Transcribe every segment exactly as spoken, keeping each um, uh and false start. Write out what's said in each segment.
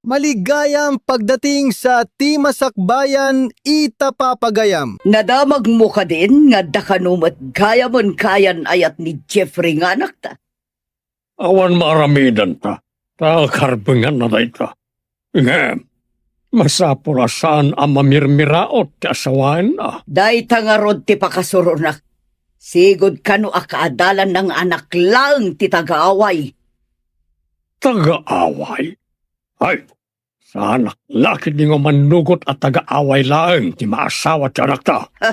Maligayam pagdating sa ti masakbayan ita papagayam. Nadamagmo kadin nga adda kano met gayamen kayan-ayat ni Jeffrey nga anakta? Awan maaramidenta, ta karbenganna dayta. Ngem, masapul a saan a mamirmiraot ti asawaenna. Dayta ngarud ti pakasuronak. Sigud kano a kaadalanna nga anak laeng ti tagaaway. Tagaaway? Ay, saanak la ketdi nga umannugot a tagaaway laeng ti maasawa ti anakta. Ha?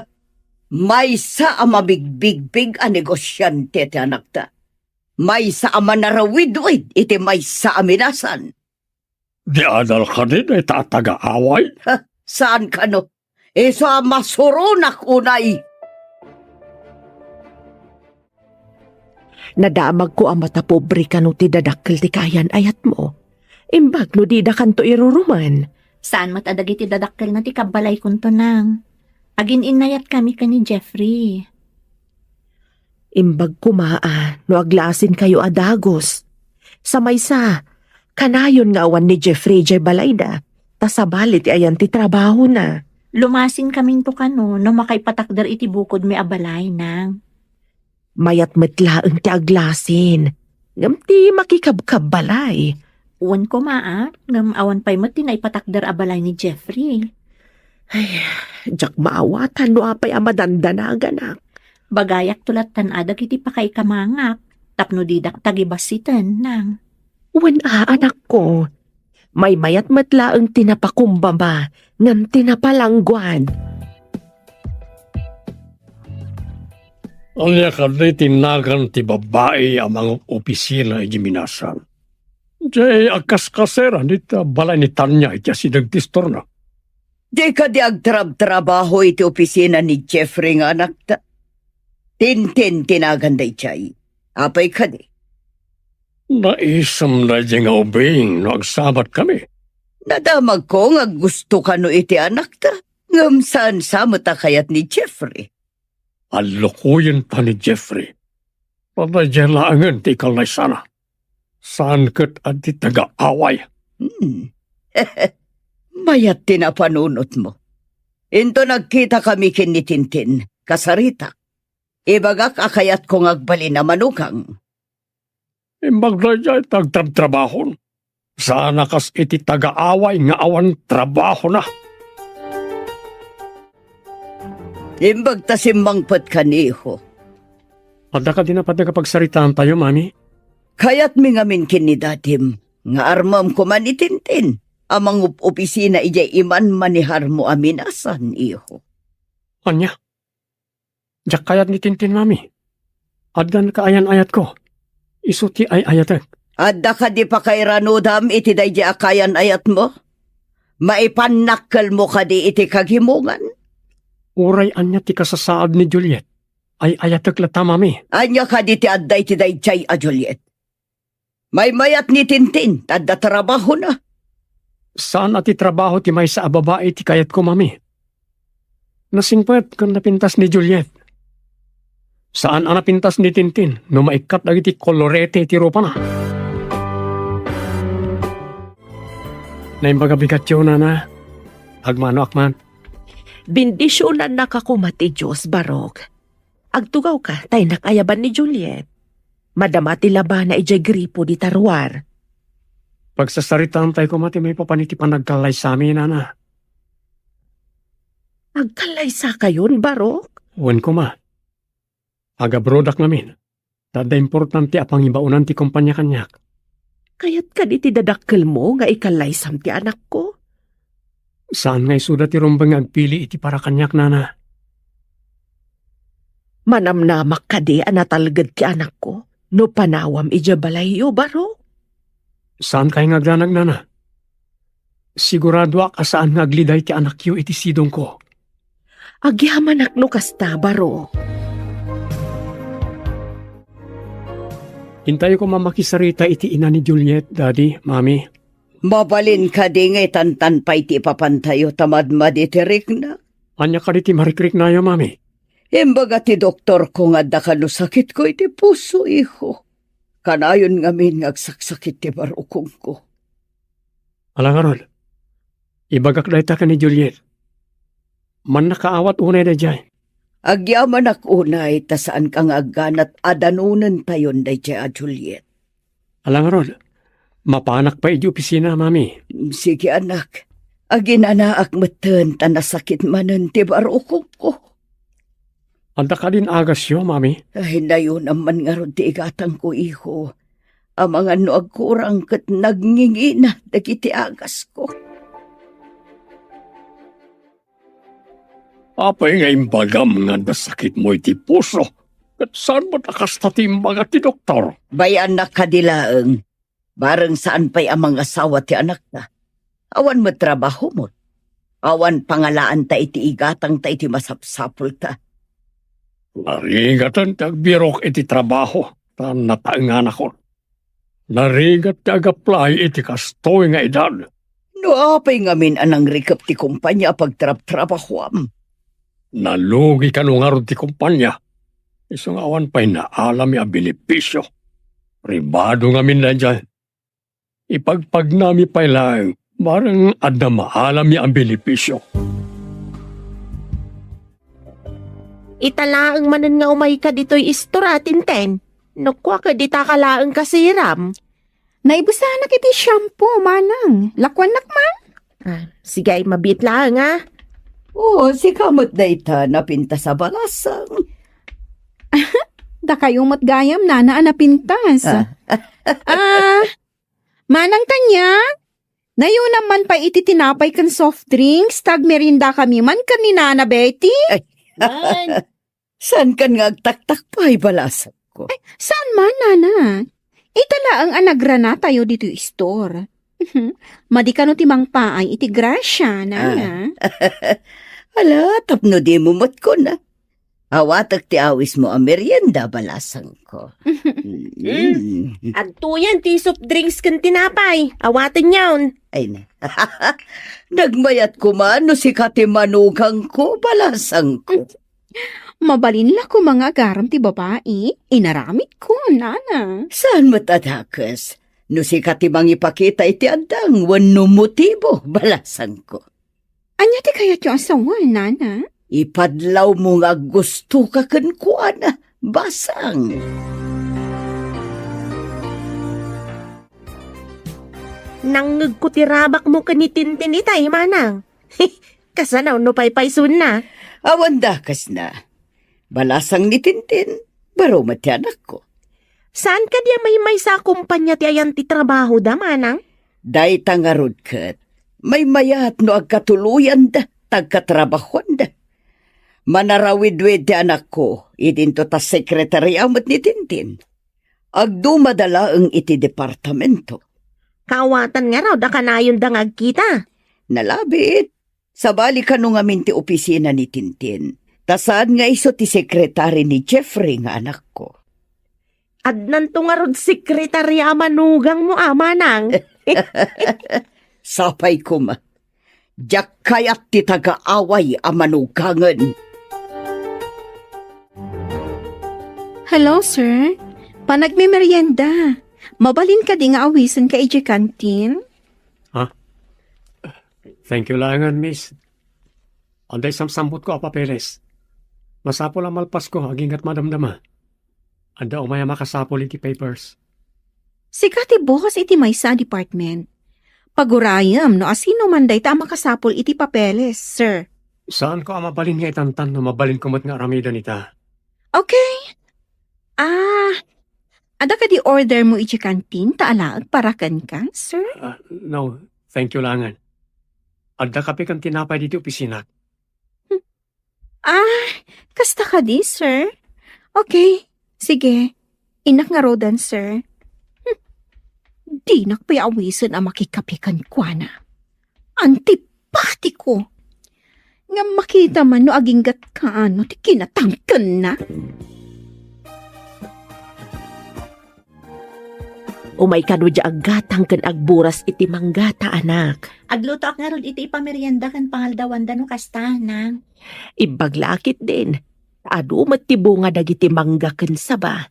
Maysa a mabigbigbig a negosiante ti anakta. Maysa a manarawidwid iti maysa a minasan. Di adal kadi dayta a tagaaway? Ha, saan kano? Isu a masuronak unay. Nadamagko a matapobre kano ti dadakkel ti kayan-ayatmo. Imbag no didakanto iruruman. Saan met a dagiti dadakkelna ti kabbalaykonto, nang. Agin-innayatkami ken ni Jeffrey. Imbag koma a no aglasinkayo a dagus. Sa maysa, kanayon nga awan ni Jeffrey idiay balayda, ta sabali ti ayan ti trabahona. Lumasinkaminto kano no makaipatakder iti bukodmi a balay, nang. Mayat met laeng ti aglasin, ngem ti makikabkabbalay. Wen koma a, ngem awan pay met ti naipatakder a balay ni Jeffrey. Ay, diak maawatan no apay a madandanaganak. Bagayakto lattan a dagiti pakaikamangak tapno didak tagibassiten, nang. Wen a, anakko, maymayat met laeng ti napakumbaba ngem ti napalangguad. Ania kadi ti nagan ti babbai a mangopisina iti minasan? Diay agkaskaseran iti balay ni Tanya iti asideg ti istorna. Di kadi agtrabtrabaho iti opisina ni Jeffrey nga anakta? Tintin ti nagan daydiay. Apay kadi? Naisem daydiay nga ubing no agsabatkami. Nadamagko nga aggusto kano iti anakta, ngem saan sa met a kayat ni Jeffrey. Allukoyenta ni Jeffrey. Daydiay laengen ti ikallaysana. Saan ket a ti tagaaway. Hmm. Mayat ti napanunotmo. Inton agkitakami ken ni Tintin, kasaritak. Ibagak a kayatko nga agbalin a manugang. Imbag daydiay ti agtrabtrabahon. Saan a kas iti tagaaway nga awan trabahona. Imbag ta simmangpetka, iho. Adda kadi napateg a pagsaritaantayo, Mami? Kayatmi ngamin ken ni Dadim nga armem koma ni Tintin a mangup-opisina idiay iman-maneharmo a minasan, iho. Ania? Diak kayat ni Tintin, Mami. Addan kaayan-ayatko. Isu ti ay-ayatek. Adda kadi pakairanudam iti daydiay a kaayan-ayatmo? Maipannakkelmo kadi iti kagimongan? Uray ania ti kasasaad ni Juliet, ay-ayatek latta, Mami. Ania kadi ti adda iti daydiay a Juliet? Maymayat ni Tintin ta adda trabahona. Saan a ti trabaho ti maysa a babai ti kayatko, Mami. Nasingpet ken napintas ni Juliet. Saan a napintas ni Tintin no maikkat dagiti kolorete ti rupana. Naimbag a bigatyo, Nana. Agmanoak man. Bendisionannaka koma ti Dios, Barok. Agtugawka ta innak ayaban ni Juliet. Madama ti labana idiay gripo dita ruar. Pagsasaritaantay koma ti maipapan iti panagkallaysami, Nana. Agkallaysakayon, Barok? Wen koma. Agabrodak ngamin. Ta adda importante a pangibaonan ti kompania kaniak. Kayat kadi ti dadakkelmo nga ikallaysam ti anakko? Saan nga isuda ti rumbeng nga agpili iti para kaniak, Nana. Manamnamak kadi a natalged ti anakko no panawam idiay balayyo, Barok? Saankay nga agdanag, Nana. Siguradoak a saan nga agliday ti anakyo iti sidongko. Agyamanak no kasta, Barok. Intayo koma makisarita iti ina ni Juliet, Daddy, Mami. Mabalin kadi nga itantan pay ti ipapantayo ta madmadi ti rikna? Ania kadi ti marikriknayo, Mami? Imbaga ti doktorko nga adda kano sakitko iti puso, iho. Kanayon ngamin nga agsaksakit ti barukongko. Ala ngarud, ibagak dayta ken ni Juliet. Mannakaawat unay daydiay. Agyamanak unay ta saanka nga agganat a danonentayon daydiay a Juliet. Ala ngarud, mapanak pay idiay opisina, Mami. Sige, anak. Aginanaak metten ta nasakit manen ti barukongko. Adda kadin agasyo, Mami? Ay, nayunam man ngarud ti igatangko, iho. Amangan no agkurang ket nagngingina dagiti agasko. Apay nga imbagam nga adda sakitmo iti puso, ket saan met a kasta ti imbaga ti doktor? Bayannak kadi laeng. Bareng saan pay a mangasawa ti anakta. Awan met trabahomon. Awan pangalaanta iti igatangta iti masapsapulta. Narigaten ti agbirok iti trabaho, ta nataenganakon. Narigat ti agaplay iti kastoy nga edad. No apay ngamin a nangrikep ti kumpanya a pagtrabtrabahoam? Nalugi kano ngarud ti kumpanya? Isu nga awan pay naalami a benepisio. Pribado ngamin daydiay. Ipagpagnami pay laeng, bareng adda maalami a benepisio. Ita laeng manen nga umayka ditoy istora, Tintin. No kua ket dita ka laeng kasiram. Naibusanak iti shampoo, manang. Lakuannak man? Ah, sige, ay mabiit laeng, ah. Oo, sika met dayta napintas a balasang. Dakayo met gayam, nana, a napintas. Ah. Ah, Manang Tanya, nayunam man pay iti tinapay ken soft drinks, ta agmeriendakami man ken ni Nana Betty. Ay. Man. Saan kan nga agtaktak pay, balasangko? Ay, saan man, nana? Ita laeng a nagranatayo ditoy istor. Madi kano ti mangpaay iti grasya, nana. Ah. Ala, tapno dimo met kuna. Awatek ti awismo a merienda, balasangko. Mm. Agtoyan ti soft drinks ken tinapay. Awatenyon. Ay na. Nagmayat koma no sika ti manugangko, balasangko. Mabalin la koma nga agaram ti babai, inaramidko, nana. Saan met a dakes? No sika ti mangipakita iti addang wenno motibo, balasangko. Ania ti kayatyo a sawen, nana? Ipadlawmo nga aggustoka kenkuana, basang. Nangngegko ti rabakmo ken ni Tintin itay, manang. Kasano no paypaysuenna? Awan dakesna. Balasang ni Tintin, baro met ti anakko. Saan kadi a maymaysa a kumpanya ti ayan ti trabahoda, manang? Dayta ngarud ket maymayat no agkatuloyanda ta agkatrabahoanda. Manarawidwid ti anakko, idinto ta sekretaria met ni Tintin. Agdumada laeng iti departamento. Kaawatan ngarud a kanayonda nga agkita? Nalabit. Sabali kano ngamin ti opisina ni Tintin, ta saan nga isu ti sekretari ni Jeffrey nga anakko. Addanto ngarud sekretari a manugangmo, a manang? Sapay koma. Diak kayat ti tagaaway a manugangen. Hello, sir. Panagmemerienda. Mabalin kadi nga awisenka idiay kantin? Ha? Thank you laengen, miss. Adda samsambutko a papeles. Masapul a malpasko aginggat madamdama. Adda umay a makasapul iti papers. Sika ti boss iti maysa a department. Pagurayem no asino man dayta a makasapul iti papeles, sir. Saanko a mabalin nga itantan no mabalinko met nga aramiden ita. Okay. Ah, adda kadi ordermo iti kantin ta alaek para kenka, sir? Ah, no, thank you laengen. Adda kape ken tinapay ditoy opisinak. Hmm. Ah, kasta kadi, sir? Okay, sige. Innak ngaruden, sir. Hmm. Dinak pay awisen a makikape kenkuana. Antipatiko! Ngem makita man no aginggatka no ti kinatangkenna. Umay kano diay aggatang ken agburas iti manggata, anak. Aglutoak ngarud iti ipamerienda ken pangaldawanda no kasta, nang. Imbag la ketdin, adu met ti bunga dagiti mangga ken saba.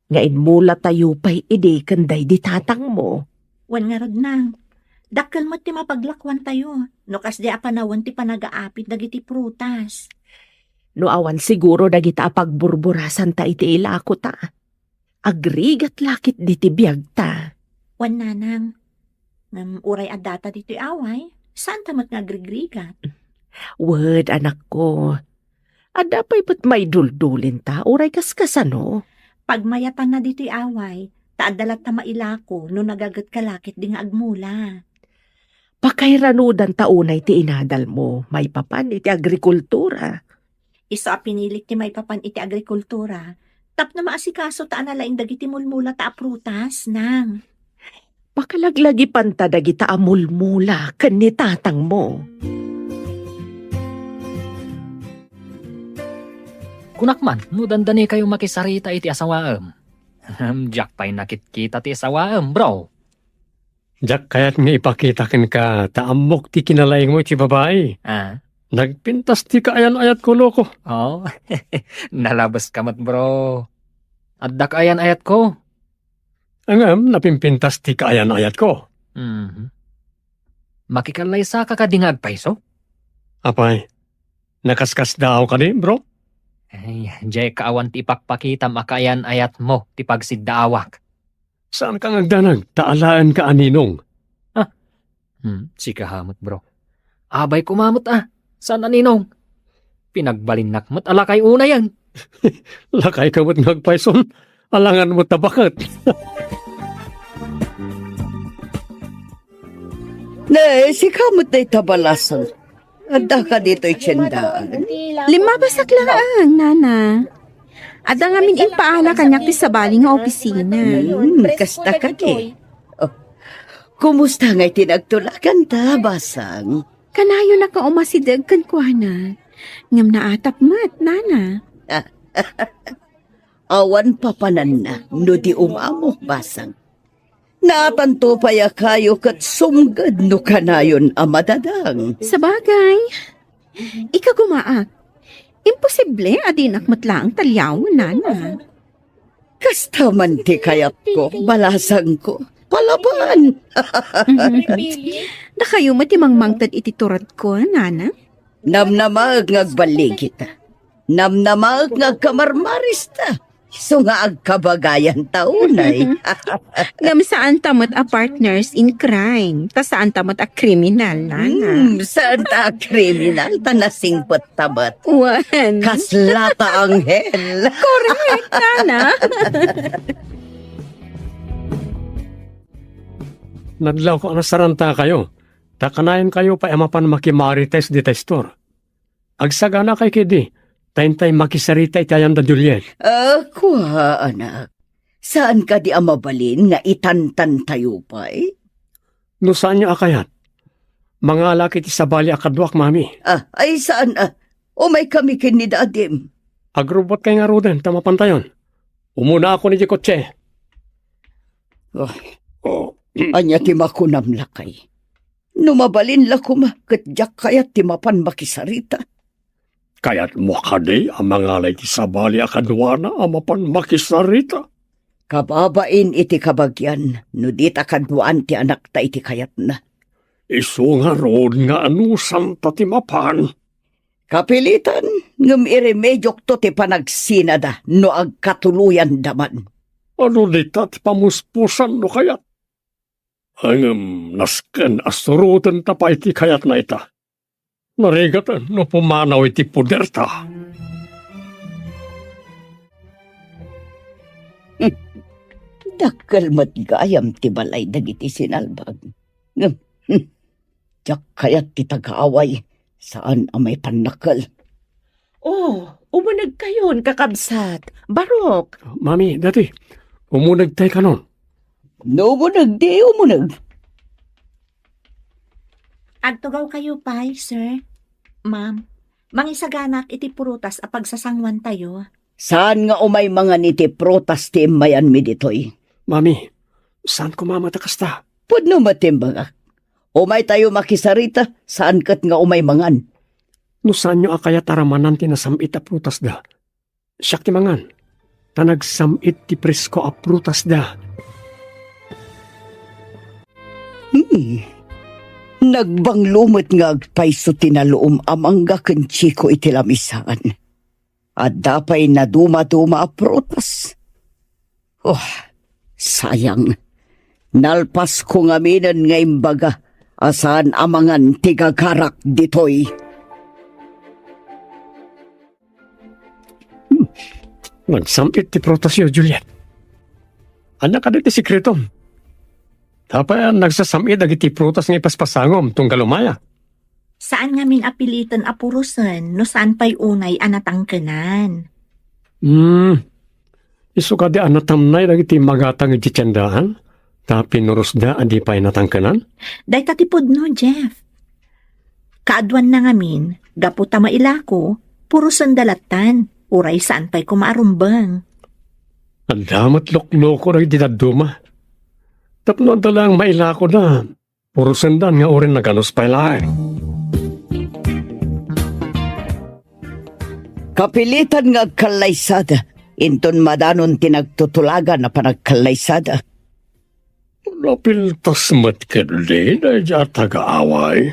Nga immulatayo pay idi ken daydi tatangmo. Wen ngarud, nang. Dakkel met ti mapaglakuantayo no kasdi a panawen ti panagaapit dagiti prutas. No awan siguro dagita a pagburburasanta iti ilakota, agrigat la ketdi ti biagta. Wen, nanang, ngem uray addata ditoy away, saanta met nga agrigrigat. Wen, anakko. Adda pay met maiduldulinta, uray kaskasano. Pagmayatanna ditoy away, ta adda latta mailako no nagagetka la ketdi nga agmula. Pakairanudanta unay ti inadalmo maipapan iti agrikultura. Isu a pinilik ti maipapan iti agrikultura tapno maasikaso ta ana laeng dagiti mulmulata a prutas, nang. Pakalaglagipanta dagita a mulmula ken ni tatangmo. Kunak man, no dandanikayo makisarita iti asawaem. Ahem, diak pay nakitkita ti asawaem, bro. Diak kayat nga ipakita kenka ta ammok ti kinalaingmo iti babai. Ah? Nagpintas ti kaayan-ayatko, loko. Oh, nalabeska met, bro. Adda kaayan-ayatko. Ngem, napimpintas ti kaayan-ayatko. Mhm. Makikallaysa ka kadi nga agpayso? Apay, nakaskasdaaw kadi, bro? Ay, diay ka awan ti ipakpakitam a kaayan-ayatmo ti pagsiddaawak. Saanka nga agdanag, ta alaenka a ninong. Ah, hmm, sika met, bro. Abay koma met, ah, saan a ninong? Pinagbalinnak met a lakay unayen. Lakayka met nga agpayson, alangan met ta baket. Ne, sika met dayta balasang. Addaka ditoy tiendaan. Limmabasak laeng, nana. Adda ngamin impaala kaniak ti sabali nga opisina. Hmm, kasta kadi. Oh, kumusta ngay ti nagtulaganta, basang? Kanayonak nga umasideg kenkuana. Ngem naatap met, nana. Awan papananna no di umamok, basang. Naatanto pay a kayo ket sumged no kanayon a madadang. Sabagay, ikagumaak. Imposible a dinak met laeng taliawen, nana. Kasta man ti kayatko, balasangko. Palaban! Dakayo met ti mangmangted iti turedko, nana? Namnamaek nga agballigita. Namnamaek nga agkamarmarista. Isu nga agkabagayan ta unay. Ngem saanta met a partners in crime. Ta saanta met a kriminal, nana. Hmm, saanta a kriminal, ta nasingpet ta met. Wen. Kasla ta anghel. Correct, nana. Nadlawko a nasaranta kayo. Ta kanayonkayo pay a mapan makimarites dita store. Agsaganakay ketdi, ta intay makisarita iti ayan da Juliet. Ah, kua, anak. Saan kadi a mabalin nga itantantayo pay? No saanyo a kayat, mangalak iti sabali a kaduak, mami. Ah, ay saan a. Umay kami ken ni dadim. Agrubotkay ngaruden ta mapantayon. Umuna ako ni kotse. Oh. Oh. Ania ti makunam, lakay? No mabalin la koma, ket diak kayat ti mapan makisarita. Kayatmo kadi a mangala iti sabali a kaduana a mapan makisarita? Kababain iti kabagian no dita kaduaan ti anakta iti kayatna. Isu ngarud nga anusanta ti mapan. Kapilitan, ngem iremediokto ti panagsinada no agkatuloyanda man. Adu dita ti pamuspusan no kayat? Ngem nasken a surotenta pay ti kayatna ita. Narigaten no pumanaw iti poderta. Dakkel met gayam ti balay dagiti sinalbag. Ngem, hmm, diak kayat ti taga-away, saan a maipannakkel. Oh, umunegkayon, kakabsat. Barok. Mami, Daddy, umunegtay kanon. No umuneg, di umuneg. Agtugawkayo pay, sir. Ma'am, mangisaganak iti prutas a pagsasanguantayo. Saan nga umay mangan iti prutas ti immayanmi ditoy? Mami, saan koma met a kasta. Pudno met ti imbagak. Umaytayo makisarita, saan ket nga umay mangan. No saanyo a kayat a ramanan ti nasam-it a prutasda, siak ti mangan, ta nagsam-it ti presko a prutasda. Hmm. Nagbanglo met nga agpayso ti naluom a mangga ken chiko iti lamisaan. Adda pay nadumaduma a prutas. Oh, sayang. Nalpasko ngaminen nga imbaga a saan a mangan ti gagarak ditoy. Hmm. Nagsam-it ti prutasyo, Juliet. Ania kadi ti sekretom? Apay a nagsasam-it dagiti prutas nga ipaspasangom tunggal umaya? Saan ngamin a piliten a purosen no saan pay unay a natangkenan. Hmm. Isu kadi a natamnay dagiti magatang iti tiendaan, ta pinurosda a di pay natangkenan? Dayta ti pudno, Jeff. Kaaduanna ngamin, gapu ta mailako, purosenda lattan, uray saan pay koma a rumbeng. Adda met lukloko dagiti dadduma. Tapno adda laeng mailakoda, purosendan nga uray naganus pay laeng. Kapilitan nga agkallaysada, inton madanon ti nagtutulagan a panagkallaysada. Napintas met ketdi daydiay a tagaaway.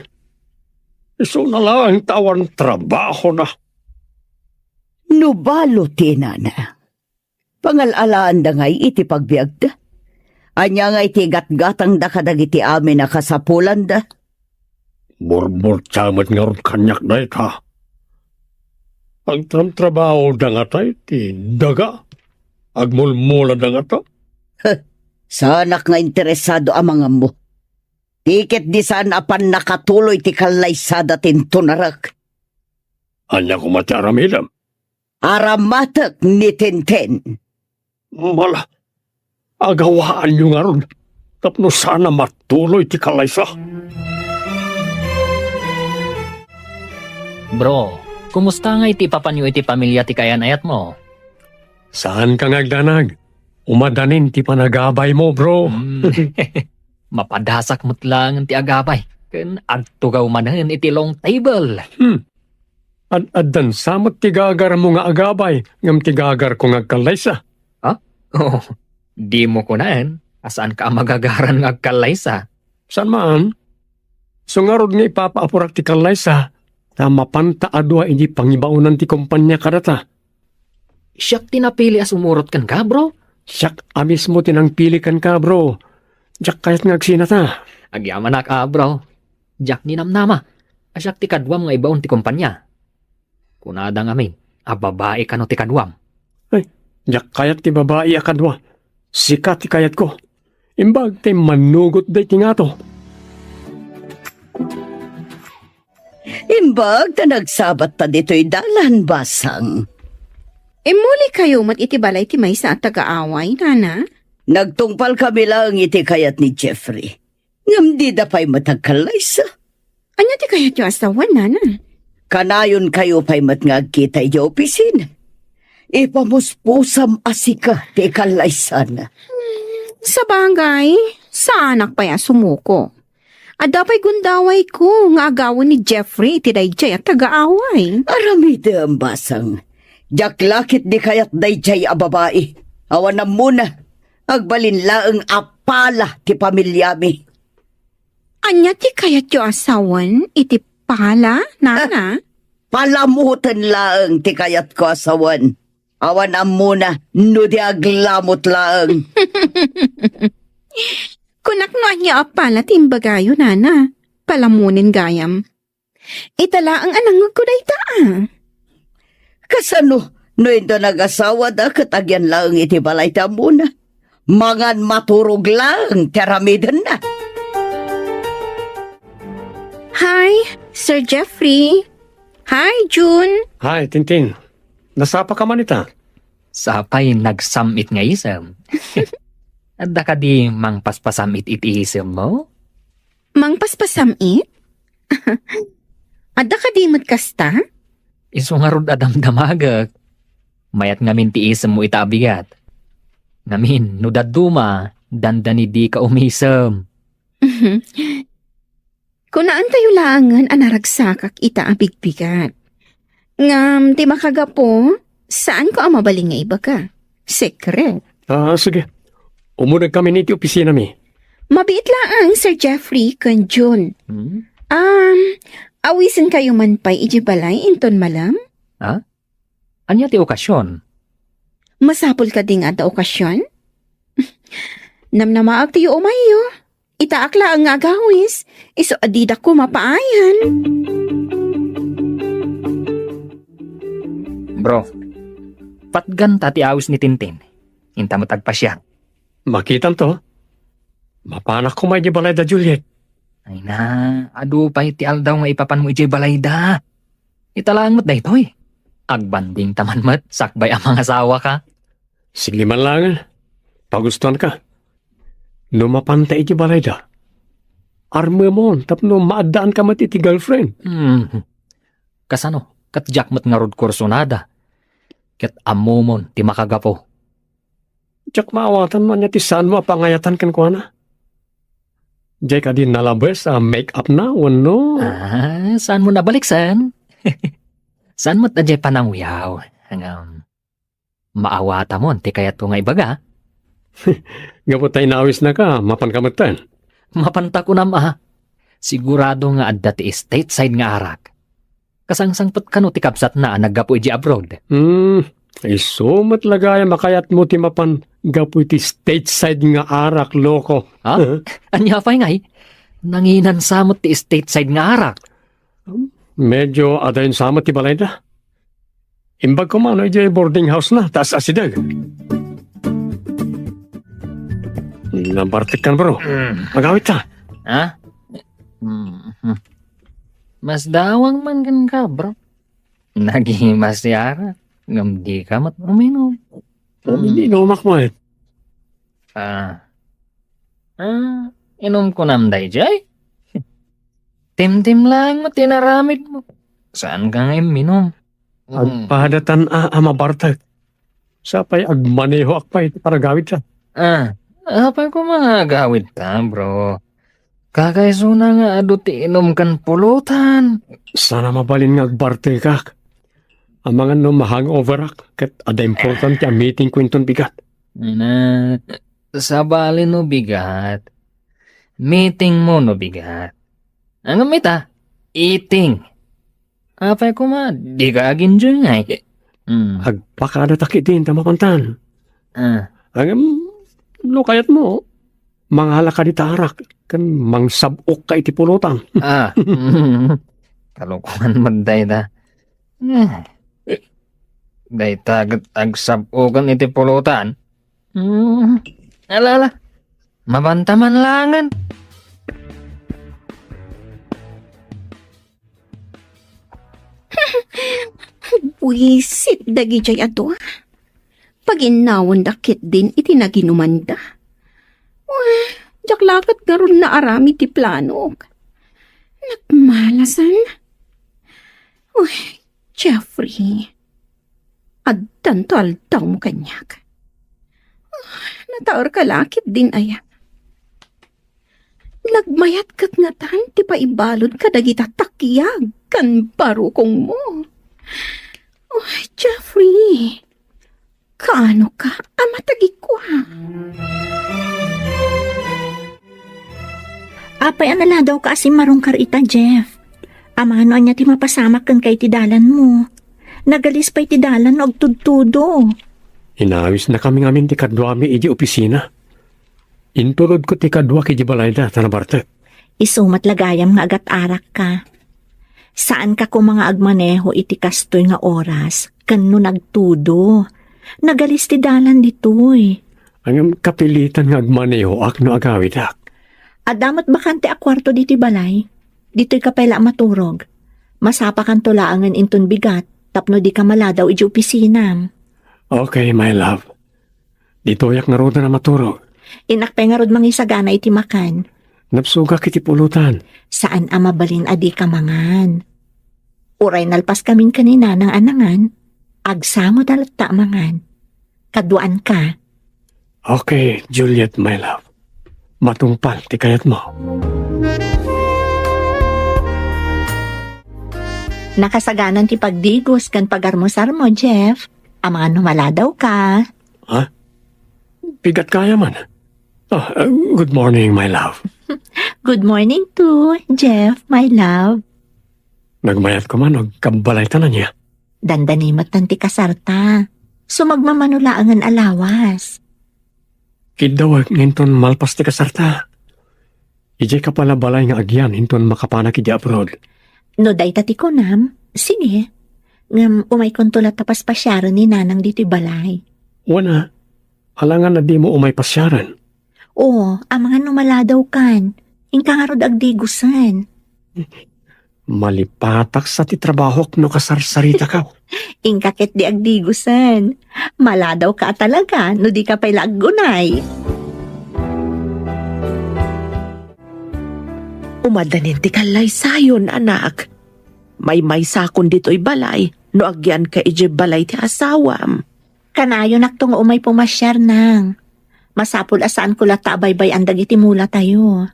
Isuna laeng ta awan trabahona. No balo ti inana, pangal-alaanda ngay iti pagbiagda? Ania ngay ti gatgatangda kadagiti amin a kasapulanda? Murmurtia met ngarud kaniak dayta. Agtramtrabahoda ngata iti daga? Agmulmulada ngata? Heh, saanak nga interesado a mangammo. Ti ketdi saan a pannakatuloy ti kallaysada ti intunarek. Ania koma ti aramidem? Aramatek ni Tintin. Mala, agawaanyo ngarud tapno saan a matuloy ti kallaysa. Bro, kumusta ngay ti ipapanyo iti pamilya ti kaayan-ayatmo? Saanka nga agdanag. Umadanin ti panagabaymo, bro. Hmm. Mapadasak met laeng ti agabay, ken agtugaw manen iti long table. Hmm. Ad-addan sa met ti gagarmo nga agabay ngem ti gagarko nga agkallaysa. Ha? Oh, dimo kunaen a saanka a magagaran nga agkallaysa. Saan man? Isu ngarud nga ipapaapurak ti kallaysa, ta mapanta a dua idi pangibaonan ti kompania kadata. Siak ti napili a sumurot kenka, bro. Siak a mismo ti nangpili kenka, bro. Diak kayat nga agsinata. Agyamanak a, bro. Diak ninamnama a siak ti kaduam nga ibaon ti kompania. Kunada ngamin a babai kano ti kaduam. Ay, diak kayat ti babai a kadua. Sika ti kayatko. Imbag ta immanugot daytoy ngato. Imbag ta nagsabatta ditoy dalan, Basang. Immuli kayo met iti balay ti maysa a tagaaway, Nana? Nagtungpal kami laeng iti kayat ni Jeffrey. Ngem dida pay met agkallaysa. Ania ti kayatyo a sawen, Nana? Kanayon kayo pay met nga agkita idiay opisina. Ipamuspusam a sika ti ikallaysana. Sabagay, saanak pay a sumuko. Adda pay gundawayko nga agawen ni Jeffrey iti daydiay a tagaaway. Aramidem, Basang. Diak la ketdi kayat daydiay a babai. Awan ammona, agbalin laeng a pala ti pamiliami. Ania ti kayatyo a sawen iti pala, Nana? Ah, palamoten laeng ti kayatko a sawen. Awan ammona no di aglamot laeng. Kunak no ania a pala ti imbagayo, Nana. Palamonen gayam. Ita laeng a nangngegko dayta, a. Kasano no inton agasawada ket agyan laeng iti balay ti ammona? Mangan maturog laeng ti aramidenna. Hi, Sir Jeffrey. Hi, June. Hi, Tintin. Nasapa ka man ita? Sapay nagsam-it nga isem. Adda kadi mangpaspasam-it iti isemmo? Mangpaspasam-it? Adda kadi met kasta? Isu ngarud a damdamagek. Mayat ngamin ti isemmo ita a bigat. Ngamin, no dadduma, dandani dika umisem. Kunaentayo laengen a naragsakak ita a bigbigat. Ngem ti makagapu, saanko a mabalin nga ibaga. Sekret. Ah, sige. Umuna kami iti opisinami. Mabiit laeng, Sir Jeffrey ken June. Hmm? Um, awisenkayo man pay idiay balay inton malem? Ha? Ania ti okasion? Masapul kadi nga adda okasion? Namnamaak ti yuumayyo. Itaak laeng nga agawis, isu a didakto mapaayan. Bro, patganta ti awis ni Tintin. Inta met agpasiar. Makitanto. Mapanak koma idiay balayda, Juliet. Ay na, adu pay ti aldaw nga ipapanmo idiay balayda. Ita laeng met daytoy. Agbandingta man met sakbay a mangasawaka. Sige man laengen. Pagustuanka. No mapanta idiay balayda, armemon tapno maaddaanka met iti girlfriend. Hmm. Kasano? Ket diak met ngarud kursunada. Ket ammomon ti makagapu. Diak maawatan no ania ti saanmo a pangayatan kenkuana. Diay kadi nalabes a make-up na wenno? Ah, saanmo nabaliksan? Saan met a diay panangwiaw? Ngem, maawatamon ti kayatko nga ibaga? Gapu ta inawisnaka, mapanka metten. Mapanta kunam a. Sigurado nga adda ti stateside nga arak. Kasangsangpet kano ti kabsatna a naggapu idiay abroad? Hmm, isu met la gayam a kayatmo ti mapan gapu iti stateside nga arak, loko. Ha? Ania pay ngay? Nanginansa met ti stateside nga arak. Medyo adayon sa met ti balayda. Imbag koma no idiay boarding house-na, ta as-asideg. Nabartekkan, bro. Mm. Agawidta. Ha? Mm. Masdawang man kenka, bro. Nagimas ti arak, ngem dika met uminom. Iniinumak met. Ah. Ah, inumko nam daydiay? Timtim laeng met ti inaramidmo. Saanka nga imminom? Mm. Agpadatan a, a mabartek. Sapay agmanehoak pay iti panagawidta. Ah, apay koma nga agawidta, bro? Kakaisuna nga adu ti inum ken pulutan. Saan a mabalin nga agbartekak. Amangan no ma-hangoverak, ket adda importante a meetingko inton bigat. Ina, sabali no bigat. Meetingmo no bigat. Ngem ita, eating. Apay koma, dika ag-enjoy ngay. Mm. Agpakadatak iti inta mapantan. Ah. Ngem, no kayatmo, mangalaka dita arak, ken mangsab-okka iti pulutan. Ah. Kalokoan met dayta. Eh. Dayta ket agsab-okan iti pulutan. Hmm. Ala, ala. Mabanta man laengen. Buisit dagidiay a dua. Paginnawenda ketdin iti naginumanda. Wen, diak la ket ngarud naaramid ti planok. Nagmalasan. Uy, Jeffrey, addanto aldawmo kaniak. Ah, nataerka la ketdin aya. Nagmayat ket ngatan ti paibalud kadagita takiag ken barukongmo. Oh, Jeffrey, kaano ka a matagikua? Apay a naladawka a simmarungkar ita, Jeff? Amano ania ti mapasamak kenka iti dalanmo? Nagalis pay ti dalan no agtudtudo. Inawisnakami ngamin ti kaduami iti opisina. Intulodko ti kaduak iti balayda ta nabartek. Isu met la gayam nga agat-arakka. Saanka koma nga agmaneho iti kastoy nga oras ken no nagtudo. Nagalis ti dalan ditoy. Ngem kapilitan nga agmanehoak no agawidak. Adda met bakante a kuarto ditoy balay. Ditoyka pay la a maturog. Masapakanto laengen inton bigat tapno dika maladaw iti opisinam. Okay, my love. Ditoyak ngaruden a maturog. Innak pay ngarud mangisagana iti makan. Nabsogak iti pulutan. Saan a mabalin a dika mangan. Uray nalpaskamin ken ni Nanang a nangan, agsangod a latta a mangan. Kaduaanka. Okay, Juliet, my love. Matungpal ti kayatmo. Nakasaganan ti pagdigos ken pagarmusarmo, Jeff. Amangan no maladawka. Ha? Bigat kaya man. Ah, uh, good morning, my love. Good morning too, Jeff, my love. Nagmayat ko man, agkabbalayta ania. Dandani met ti kasarta. Sumagmamano laengen a lawas. Kiddawek nga inton malpas ti kasarta, idiay ka pay la balay nga agyan inton makapanak idiay abroad. No dayta ti kunam, sige. Ngem umaykonto latta paspasiaren ni Nanang ditoy balay. Wen a, alangan a dimo umay pasiaren. Oo, amangan no maladawkan. Inka ngarud agdigusen. Malipatak sa ti trabahok no kasarsaritaka. Inka ketdi agdigusen. Maladawka a talaga no dika pay la aggunay. Umadanin ti kallaysayon, anak. Maymaysakon ditoy balay no agyanka idiay balay ti asawam. Kanayonakto nga umay pumasiar, Nang. Masapul a saanko latta a baybay-an dagiti mulatayo.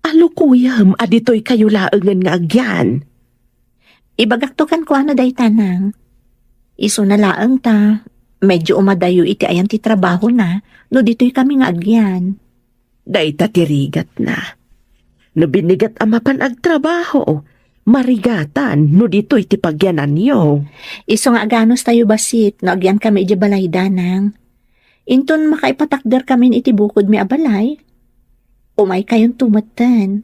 Alukuyem a ditoykayo laengen nga agyan. Ibagakto kenkuana dayta, Nang. Isuna laeng ta, medyo umadayo iti ayan ti trabahona no ditoykami nga agyan. Dayta ti rigatna. No binigat a mapan agtrabaho, marigatan no ditoy ti pagyananyo. Isu nga aganustayo bassit no agyankami idiay balayda, Nang. Inton makaipatakderkamin iti bukodmi a balay, umaykayonto metten.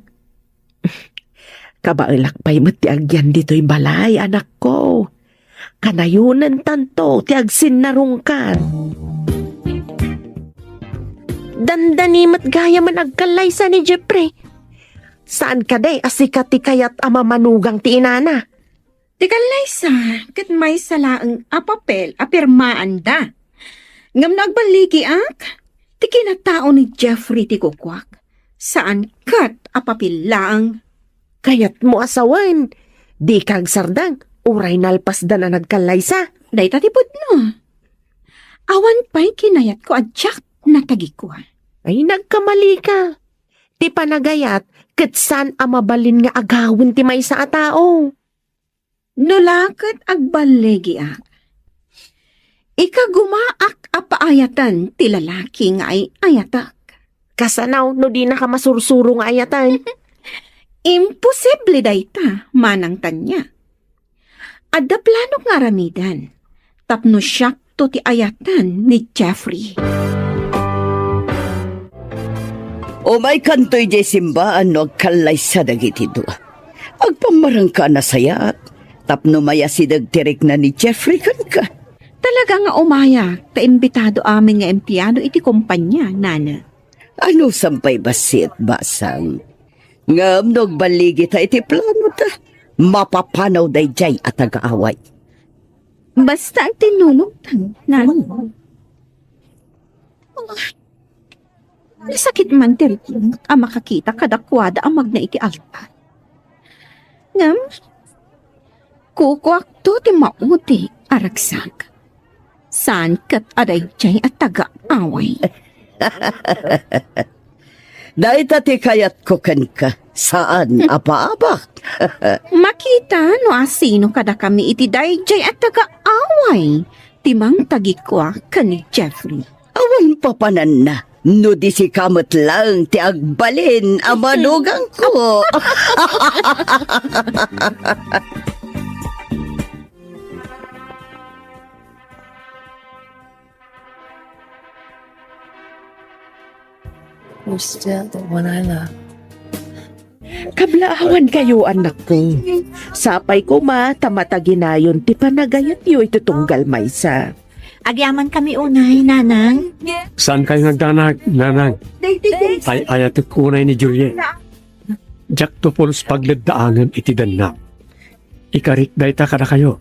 Kabaelak pay met ti agyan ditoy balay, anakko. Kanayonentanto ti agsinnarungkat. Dandani met gayamen agkallaysa ni Jeffrey. Saan kadi a sika ti kayat a mamanugang ti inana? Ti kallaysa ket maysa laeng a papel a pirmaanda. Ngem no agballigiak, ti kinatao ni Jeffrey ti kukuak, saan ket a papel laeng. Kayatmo a sawen, dika agsardeng, uray nalpasdan a nagkallaysa. Dayta ti pudno. Awan pay kinayatko a diak natagikua. Ay, nagkamalika. Ti panagayat ket saan a mabalin nga agawen ti maysa a tao. No la ket agballigiak, ikagumaak a paayaten ti lalaki nga ay-ayatek. Kasano no dinaka masursuro nga ayaten? Imposible dayta, Manang Tanya. Adda planok nga aramiden tapno siakto ti ayaten ni Jeffrey. Umaykanto idiay simbaan no agkallaysa dagiti dua. Agpammarengka a nasayaat tapno mayasideg ti rikna ni Jeffrey kenka. Talaga nga umayak ta imbitado amin nga empleyado iti kompania, Nana. Anusam pay bassit, basang. Ngem no agballigita iti planota, mapapanaw daydiay a taga-away. Basta agtinnulongtan, Nana. Ah, nasakit man ti riknak a makakita kadakuada a magna iti altar. Ngem, kukuakto ti maudi a ragsak. Saan ket a daydiay a taga-away. Dayta ti kayatko kenka, saan a paabak. Makita no asino kadakami iti daydiay a taga-away ti mangtagikua ken ni Jeffrey. Awan papananna, no di sika met laeng ti agbalin a manugangko. You're still the one I love. Kablaawankayo, anakko. Sapay koma ta mataginayon ti panagayatyo iti tunggal maysa. Agyamankami unay, Nanang. Saankayo nga agdanag, Nanang? Ay-ayatek unay ni Juliet. Diakto pulos pagleddaangen iti dennak. Ikarik dayta kadakayo.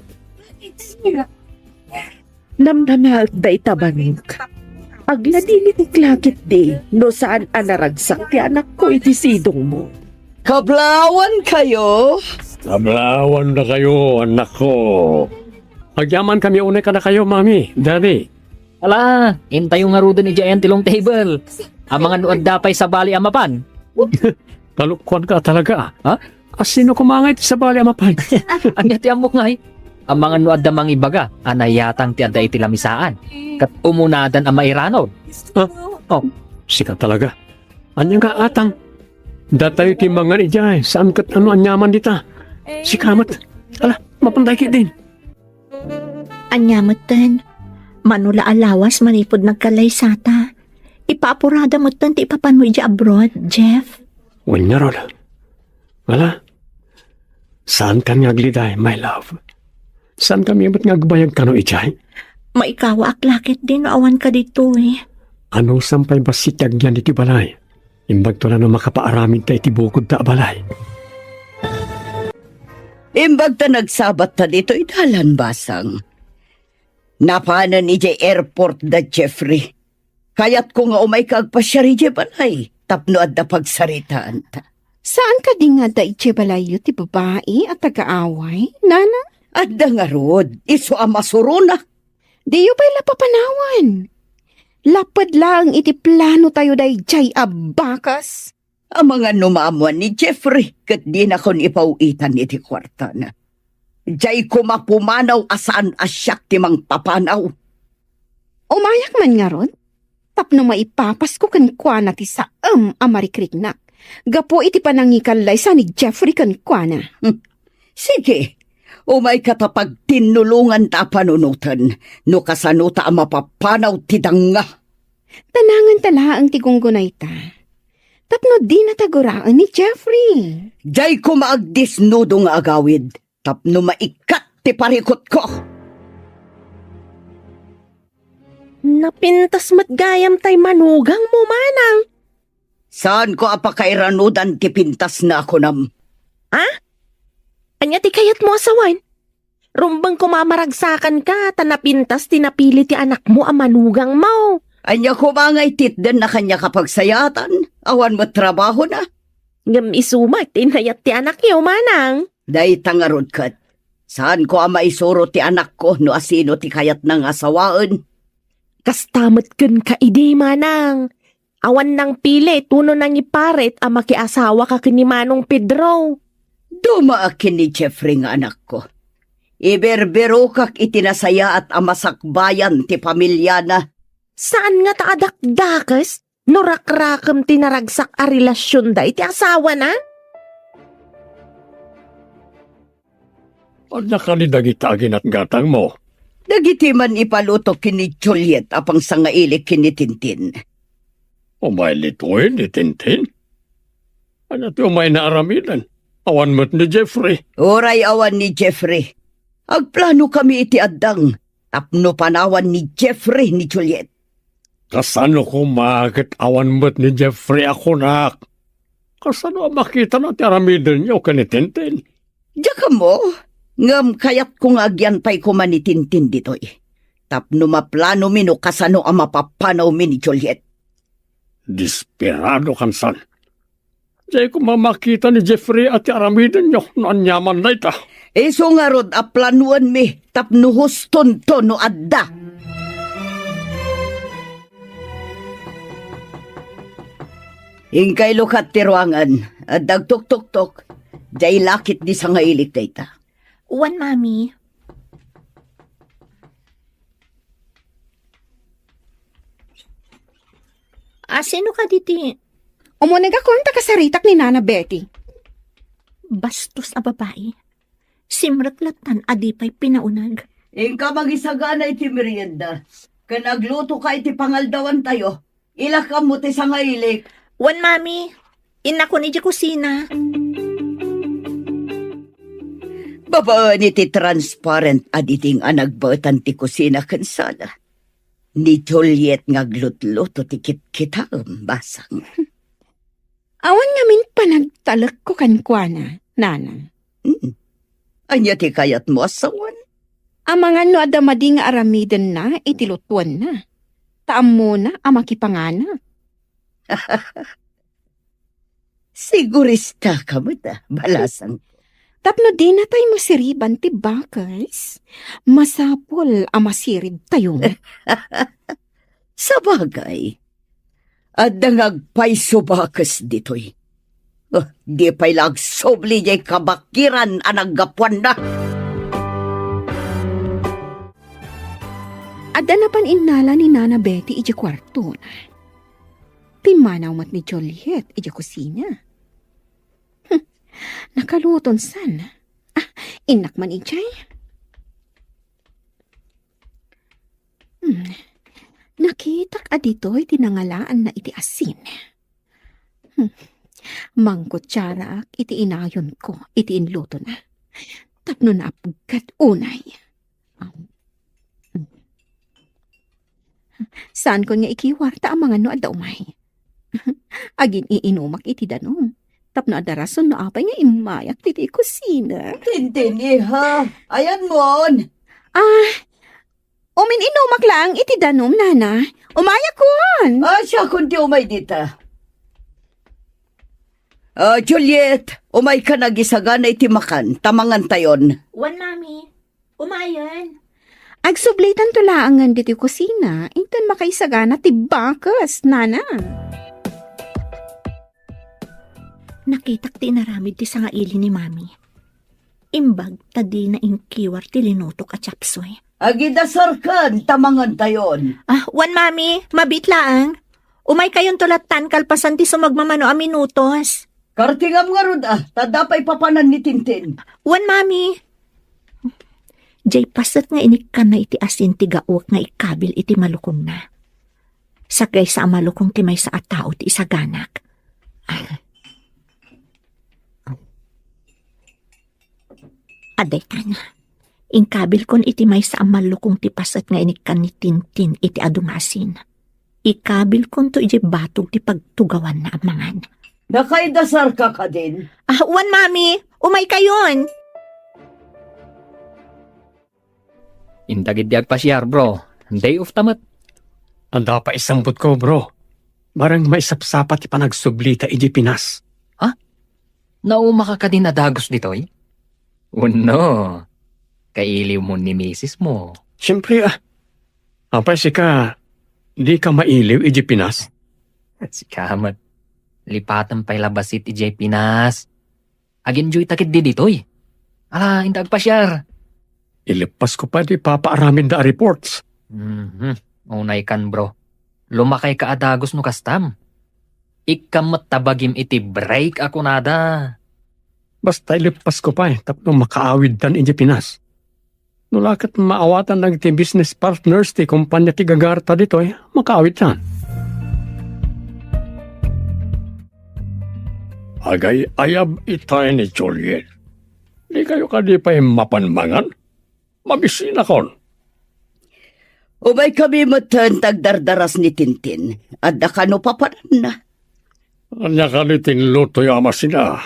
Namnamaek dayta banik. Agladingit la ketdi no saan a naragsak ti anakko iti sidongmo. Kablaawankayo? Kablaawan dakayo, anakko. Agyamankami unay kadakayo, Mami, Daddy. Ala, intayo ngaruden idiay ayan ti long table. Amangan no adda pay sabali a mapan. Kalokuanka talaga, ah. Ha? Asino koma ngay ti sabali a mapan? Ania ti ammok ngay? Amangan no adda mangibaga a nayatang ti adda iti lamisaan, ket umunadan a mairanod. Ah, oh. Sika talaga. Ania nga atang? Datayo ti mangan idiay, saan ket no aniaman dita. Sika met. Ala, mapantay ketdin. Ania metten? Mano la a lawas manipud nagkallaysata. Ipaapurada metten ti ipapano idiay abroad, Jeff. Wen ngarud. Ala, saankan nga agliday, my love. Saankami met nga agbayag kano idiay? Maikawaak la ketdi no awanka ditoy. Anusam pay bassit ti agyan ditoy balay? Imbagto la no makapaaramidta iti bukodta a balay. Imbagta nagsabatta ditoy dalan, Basang. Napanen idiay airport da Jeffrey. Kayatko nga umayka agpasiar idiay balay tapno adda pagsaritaanta. Saan kadi nga adda idiay balayyo ti babai a tagaaway, Nana? Adda ngarud, isu a masuronak. Diyo pay la papanawan. Laped laeng iti plano tayo daydiay a bakas. Amangan no maammuan ni Jeffrey ket dinakon ipaw-itan iti kuartana. Diay koma pumanaw a saan a siak ti mangpapanaw. Umayak man ngarud, tapno maipapasko kenkuana ti saem a marikriknak gapu iti panangikallaysa ni Jeffrey kenkuana. Hmm. Sige, umayka ta pagtinnulonganta a panunoten no kasanota a mapapanaw ti danga. Tananganta laeng ti gunggunayta. Tapno dinata guraen ni Jeffrey. Diay koma agdisnudo nga agawid tapno maikkat ti parikutko. Napintas met gayam tay manugangmo, manang. Saanko a pakairanudan ti pintasna a kunam. Ha? Ania ti kayatmo a sawen? Rumbeng koma a maragsakanka ta napintas ti napili ti anakmo a manugangmo. Ania koma nga ititdenna kaniak a pagsayaatan? Awan met trabahona. Ngem isu met ti inayat ti anakyo, manang. Dayta ngarud ket, saanko a maisuro ti anakko no asino ti kayatna nga asawaen. Kasta met kenka idi, manang. Awan nangpili tuno nangiparit a makiasawaka ken ni Manong Pedro. Dumaak ken ni Jeffrey nga anakko. Iberbirokak iti nasayaat a masakbayan ti pamiliana. Saan nga ta adakdakes no rakrakem ti naragsak a relasionda iti asawana? Adda kadi dagita a ginatgatangmo? Dagiti man ipaluto ken ni Juliet a pangsangailik ken ni Tintin. Umay ditoy ni Tintin? Ania ti umayna aramiden? Awan met ni Jeffrey. Uray awan ni Jeffrey, agplanokami iti addang tapno panawan ni Jeffrey ni Juliet. Kasano koma ket awan met ni Jeffrey a kunak? Kasano a makitana ti aramidenyo ken ni Tintin? Diak ammo, ngem kayatko nga agyantay koma ni Tintin ditoy tapno maplanomi no kasano a mapapanawmi ni Juliet. Desperado kansan. Diay koma makita ni Jeffrey a ti aramidenyo no aniaman dayta. Isu ngarud a planoenmi tapno hustonto no adda. Inkay lukat ti ruangan, adda agtuktoktok, diay lakit di sangailik dayta. Wen, Mami. Asino kadi ti? Umunegakon ta kasaritak ni Nana Betty. Bastos a babai. Simrek lattan a di pay pinauneg. Inka mangisagana iti merienda, ken aglutoka iti pangaldawantayo. Ilakam mo ti sangailik. Wen, Mami. Innakon idiay kusina. Babaen iti transparent a diding a nagbaetan ti kusina ken sala, ni Juliet nga aglutluto ti kitkitaem, Basang. Awan ngamin panagtalekko kenkuana, Nana. Mm. Ania ti kayatmo a sawen? Amangan no adda madi nga aramidenna iti lutuenna. Ta ammona a makipangana. Siguristaka met, a, balasang. Tapno dinatay masiriban ti bakes, masapul a masiribtayo. Sabagay, adda nga agpayso bakes ditoy. Ah, di pay la agsubli diay kabakiran a naggapuanna. Adda napan innala ni Nana Betty idiay kuartona. Pimmanaw met ni Juliet idiay kusina. Hmm, nakaluton san. Ah, innak man idiay. Hmm, nakitak a ditoy ti nangalaanna iti asin. Hmm, mangkutsaraak iti inayonko iti inlutona. Tapno naapgad unay. Saankon nga ikiwar ta amangan no adda umay. Agin-iinumak iti danum. Tapno adda rason no apay nga immayak ditoy kusina. Tintin, iha. Ayanmon. Ah, umin-inumak laeng iti danum, nana. Umayakon. Ah, siakon ti umay dita. Ah, Juliet, umaykan agisagana iti makan, ta mangantayon. Wen, mami. Umayen. Agsublitanto laengen ditoy kusina, inton makaisagana ti bakes, nana. Nakitak ti inaramid ti sangaili ni mami. Imbag ta dina inkiwar ti linutok a chapsoy. Agidasarkan ta mangantayon. Ah, wen, mami, mabiit laeng. Umaykayonto lattan kalpasan ti sumagmamano a minutos. Kartingam ngarud, ah, ta adda pay papanan ni Tintin. Wen, mami. Diay paset nga inikkanna iti asin ti gaok nga ikabil iti malukongna. Sagaysa a malukong ti maysa a tao ti isaganak. Ah. Adaytan. Inkabilkon iti maysa a malukong ti paset nga inikkan ni Tintin iti adu nga asin. Ikabilkonto idiay batog ti pagtugawanna a mangan. Nakaidasarka kadin? Ah, wen, mami. Umaykayon. Inta ketdi agpasiar, bro. Day off ta met. Adda pay sangputko, bro. Bareng maisapsapa ti panagsublita idiay Pinas. Ha? Naumaka kadin a dagus ditoy? Wenno, kailiwmo ni misismo? Siempre, ah. Apay sika, dika mailiw idiay Pinas? Sika met. Lipatem pay la bassit idiay Pinas. Aginjoyta ketdi ditoy. Ala, inta agpasiar. Ileppasko pay ti ipapaaramidda a reports. Mhm. Unaykan, bro. Lumakayka a dagus no kastam. Ikkam met ta bagim iti break a kunada. Basta ileppasko pay tapno makaawidtan idiay Pinas. No la ket maawatan dagiti business partners ti kompania ti gagarta ditoy, makaawidtan. Agay-ayab itay ni Juliet. Dikayo kadi pay mapan mangan? Mabisinakon. Umaykami metten ta agdardaras ni Tintin. Adda kano papananna. Ania kadi ti inlutoyo a masina?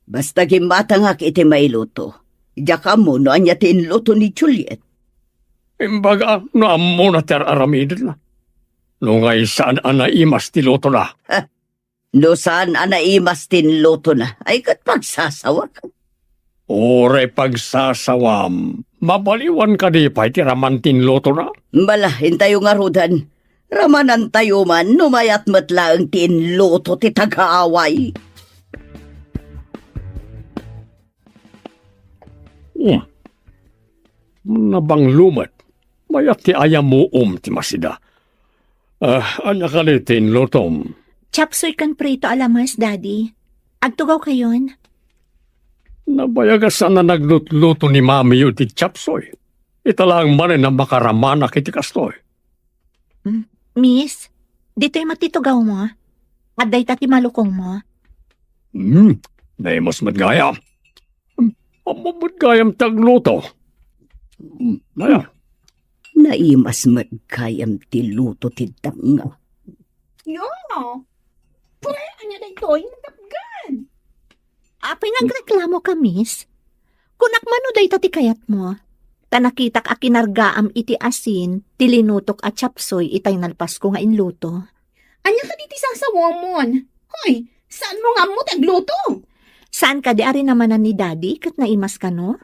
Basta gimmatangak iti mailuto. Diak ammo no ania ti inluto ni Juliet. Imbaga no ammona ti ar-aramidenna. No ngay saan a naimas ti lutona. No saan a naimas ti inlutona, ay ket pagsasawak. Uray pagsasawam, mabaliwan kadi pay ti raman ti inlutona? Bala, intayo ngaruden. Ramanantayo man no mayat met laeng ti inluto ti tagaaway. Hmm. Nabanglo met. Mayat ti ayamuom ti masida. Ah, ania kadi ti inlutom? Chapsoy ken prito a lamas, Daddy. Agtugawkayon? Nabayag a saan a naglutluto ni mamiyo ti chapsoy. Ita laeng manen a makaramanak iti kastoy. Mm, Miss, ditoy met ti tugawmo. Adda ita ti malukongmo. Hmm, naimas met gayam. Hmm, ammo met gayam ti agluto. Hmm, aya. Naimas met gayam ti luto ti danga. Yo! Pre, ania daytoy? Natapgan! Apay nga agreklamoka, Miss? Kunak man no dayta ti kayatmo. Ta nakitak a kinargaam iti asin ti linutok a chapsoy itay nalpasko nga inluto. Ania kadi ti sasawamon? Hoy, saanmo nga ammo ti agluto? Saan kadi a rinamanan ni Daddy ket naimas kano?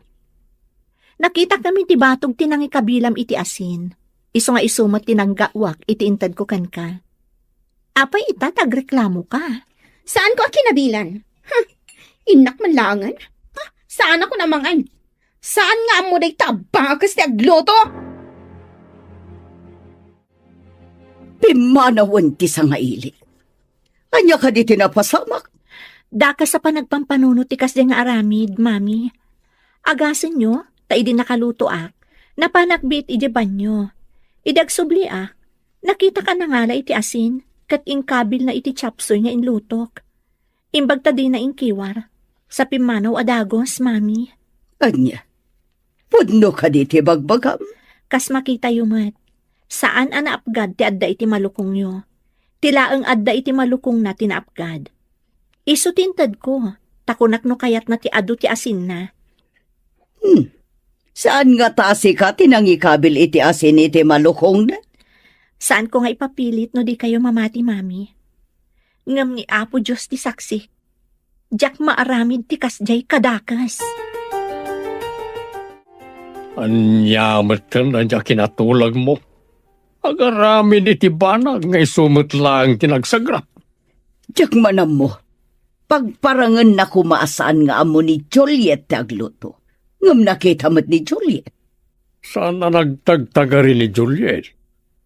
Nakitak ngamin ti batog ti nangikabilam iti asin. Isu nga isu met ti naggaawak iti intedko kenka. Apay ita ta agreklamoka? Saanko a kinabilan. Huh! Innak man laengen. Huh! Saanakon a mangan. Saan nga ammo dayta a bakes ti agluto? Pimmanawen ti sangaili. Ania kadi ti napasamak? Dakes a panagpampanunot ti kasdiay nga aramid, Mami. Agasenyo, ta idi nakalutoak, napanak biit idiay banio. Idi agsubliak, nakitak a nangala iti asin, ket inkabilna iti chop suey nga inlutok. Imbag ta dina inkiwar, sa pimmanaw a dagus, Mami. Ania? Pudno kadi ti bagbagam? Kas makitayo met, saan a naapgad ti adda iti malukongyo. Ti laeng adda iti malukongna ti naapgad. Isu ti intedko, ta kunak no kayatna ti adu ti asinna. Hmm. Saan ngata a sika ti nangikabil iti asin iti malukongna? Saanko nga ipapilit no dikayo mamati, Mami. Ngem ni Apo Dios ti saksi, diak maaramid ti kasdiay kadakes. Ania metten a diak kinatulagmo? Agaramid iti banag nga isu met laeng ti nagsagrak. Diak man ammo. Pagparangenna koma a saan nga ammo ni Juliet ti agluto. Ngem nakita met ni Juliet. Saan a nagtagtagari ni Juliet.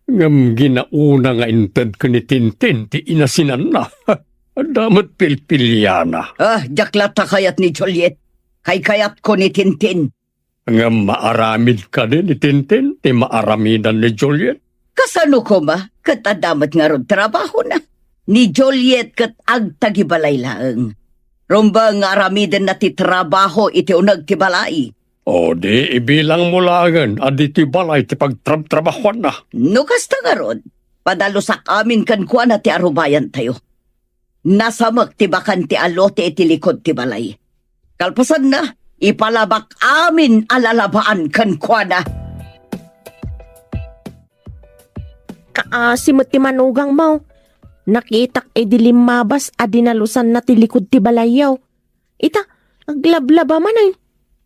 Ngem ginauna nga intedko ni Tintin ti inasinanna. Adda met pilpiliana. Ah, diak latta kayat ni Juliet. Kaykayatko ni Tintin. Ngem maaramid kadi ni Tintin ti maaramidan ni Juliet? Kasano koma ket adda met ngarud trabahona? Ni Juliet ket agtagibalay laeng. Rumbeng nga aramidenna ti trabaho iti uneg ti balay. O di, ibilangmo laengen a ditoy balay ti pagtrabtrabahoanna. No kasta ngarud, padalusak amin kenkuana ti arubayantayo. Nasamek ti bakante a lote iti likud ti balay. Kalpasanna, ipalabak amin a lalabaan kenkuana. Kaasi met ti manugangmo. Nakitak idi limmabas a dinalusanna ti likud ti balayyo. Ita, aglablaba manen.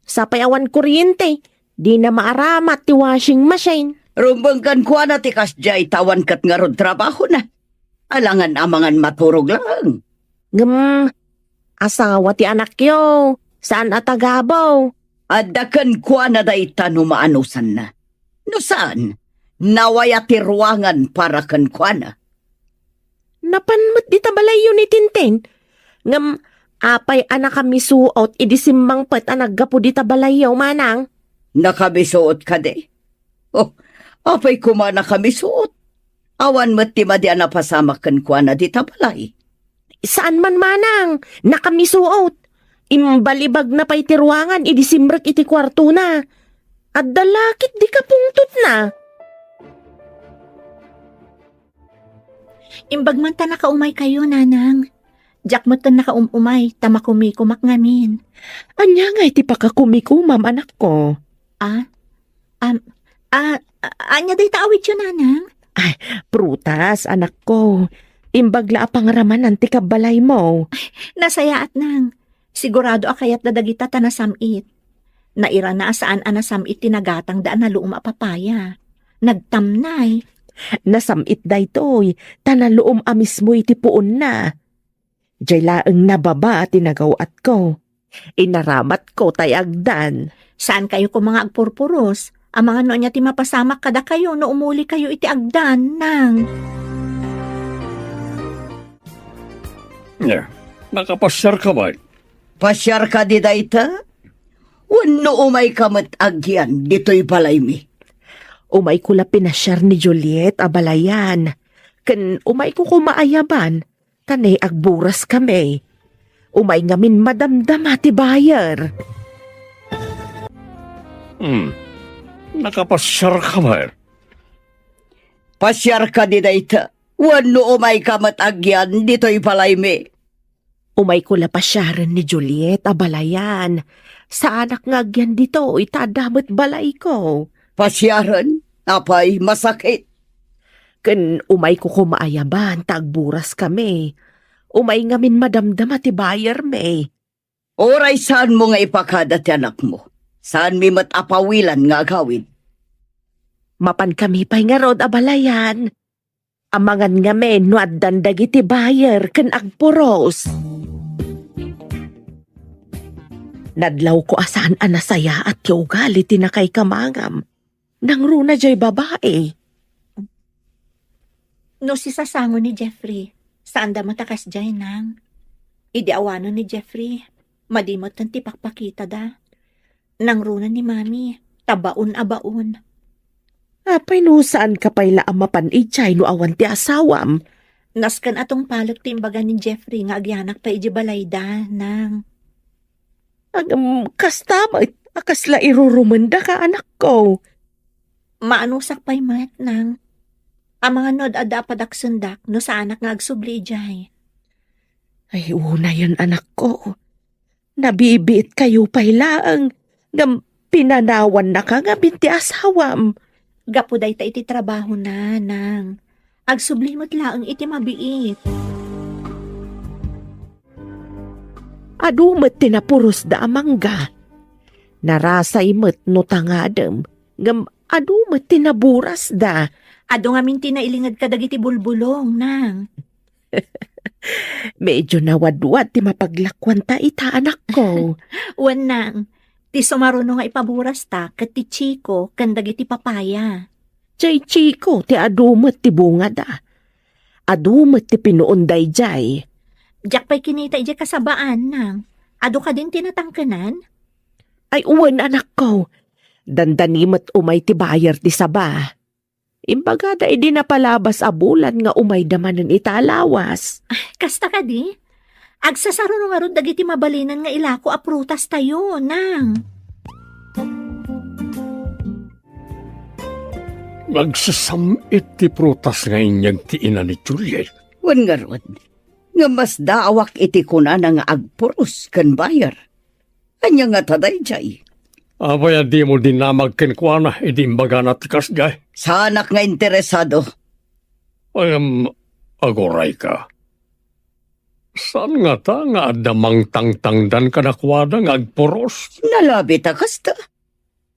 Sapay awan kuryente, dina maaramat ti washing machine. Rumbeng kenkuana ti kasdiay ta awan ket ngarud trabahona. Alangan amangan maturog laeng. Ngem, asawa ti anakyo, saan a tagabaw. Adda kenkuana dayta no maanusanna. No saan, nawaya ti ruangan para kenkuana. Napan met dita balayyo ni Tintin. Ngem, apay a nakamisuot idi simmangpet a naggapu dita balayyo, manang? Nakamisuot kadi? Oh, apay koma nakamisuot? Awan met ti madi a napasamak kenkuana dita balay. Saan man, manang, nakamisuot. Imbalibagna pay ti ruangan idi simrek iti kuartona. Adda la ket di kapungtotna. Imbag man ta nakaumaykayo, nanang. Diak metten nakaum-umay ta makumikumak ngamin. Ania ngay ti pakakumikumam, anakko? Ah? Am, ah, a-, ania dayta awityo, nanang? Ay, prutas, anakko. Imbag la a pangramanan ti kabbalaymo. Nasayaat, nang. Sigurado a kayatda dagita ta nasam-it. Nairana a saan a nasam-it ti nagatangda a naluom a papaya. Nagtamnay. Nasam-it daytoy, ta naluom a mismo iti puonna. Jay laeng nababa ti nagaw-atko. Inaramatko tay agdan. Saankayo koma nga agpurpuros? Amangan no ania ti mapasamak kadakayo no umulikayo iti agdan, nang. Nia, nakapasiarka met? Pasiar kadi dayta? Wenno umayka met agyan ditoy balaymi? Umayko la pinasiar ni Juliet a balayan. Ken umayko koma ayaban, ta ne agburas kami. Umay ngamin madamdama ti buyer. Hmm. Nakapasiarka met? Pasiar kadi dayta? Wenno umayka met agyan ditoy balaymi? Umayko la pasiaren ni Juliet a balayan. Saanak nga agyan ditoy ta adda met balayko. Pasiaren? Apay, masakit. Ken umayko koma ayaban ta agburas kami. Umay ngamin madamdama ti buyer mi. Uray saanmo nga ipakada ti anakmo, saanmi met a pawilan nga agawid. Mapan kami pay ngarud a balayan. Amangan ngamin no addan dagiti buyer ken agpuros. Nadlawko a saan a nasayaat ti ugali ti nakaikamangam. Nangruna jay babai. No sisasango ni Jeffrey, Saanda met a kasdiay, nang. Idi awanen ni Jeffrey, madi metten ti pakpakitada. Nangruna ni Mami, ta baon a baon. Apay no saanka pay la a mapan idiay no awan ti asawam? Nasken a tungpalek ti imbaga ni Jeffrey nga agyanak pay idiay balayda, nang. Agam, kasta met, a kasla irurumendaka, anakko. Maanusak pay met, nang. Amangan no ad-adda a padaksendak no saanak nga agsubli idiay. Ay, unayen, anakko. Nabibiit kayo pay laeng, ngem pinanawannaka ngamin ti asawam. Gapu dayta iti trabahona, nang. Agsubli met laeng iti mabiit. Adu met ti napurosda a mangga. Narasay met no tangadem, ngem adu met ti naburasda. Adu ngamin ti nailinged kadagiti bulbulong, nang. Medyo nawadwad ti mapaglakuanta ita, anakko. Wen, nang, ti sumaruno nga ipaburasta ket ti chiko ken dagiti papaya. Jay chiko ti adu met ti bungada. Adu met ti pinuon dayjay. Diak pay kinita idiay kasabaan, nang. Adu kadin ti natangkenan? Ay, wen, anakko. Dandani met umay ti buyer ti saba. Imbagada idi napalabas a bulan nga umayda manen ita a lawas. Ay, kasta kadi? Agsasaruno ngarud dagiti mabalinen nga ilako a prutastayo, nang. Nagsasam-it ti prutas nga inyeg ti ina ni Juliet. Wen ngarud, nga masdaawak iti kunana nga agpuros ken buyer. Ania ngata dayjay? Apay a dimo dinamag kenkuana idi imbagana ti kasdiay? Saanak nga interesado. Ngem, agurayka. Saan ngata nga adda mangtangtangdan kadakuada nga agpuros? Nalabit a kasta.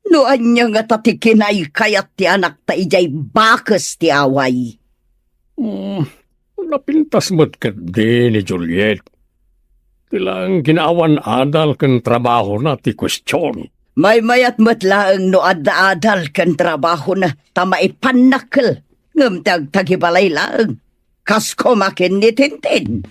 No ania ngata ti kinaykayat ti anakta idiay bakes ti away? Hmm, napintas met ketdi ni Juliet. Ti laeng kinaawan adal ken trabahona ti kuestion. Maymayat met laeng no adda adal ken trabahona ta maipannakkel ngem ti agtagibalay laeng. Kas kumakin ni Tintin.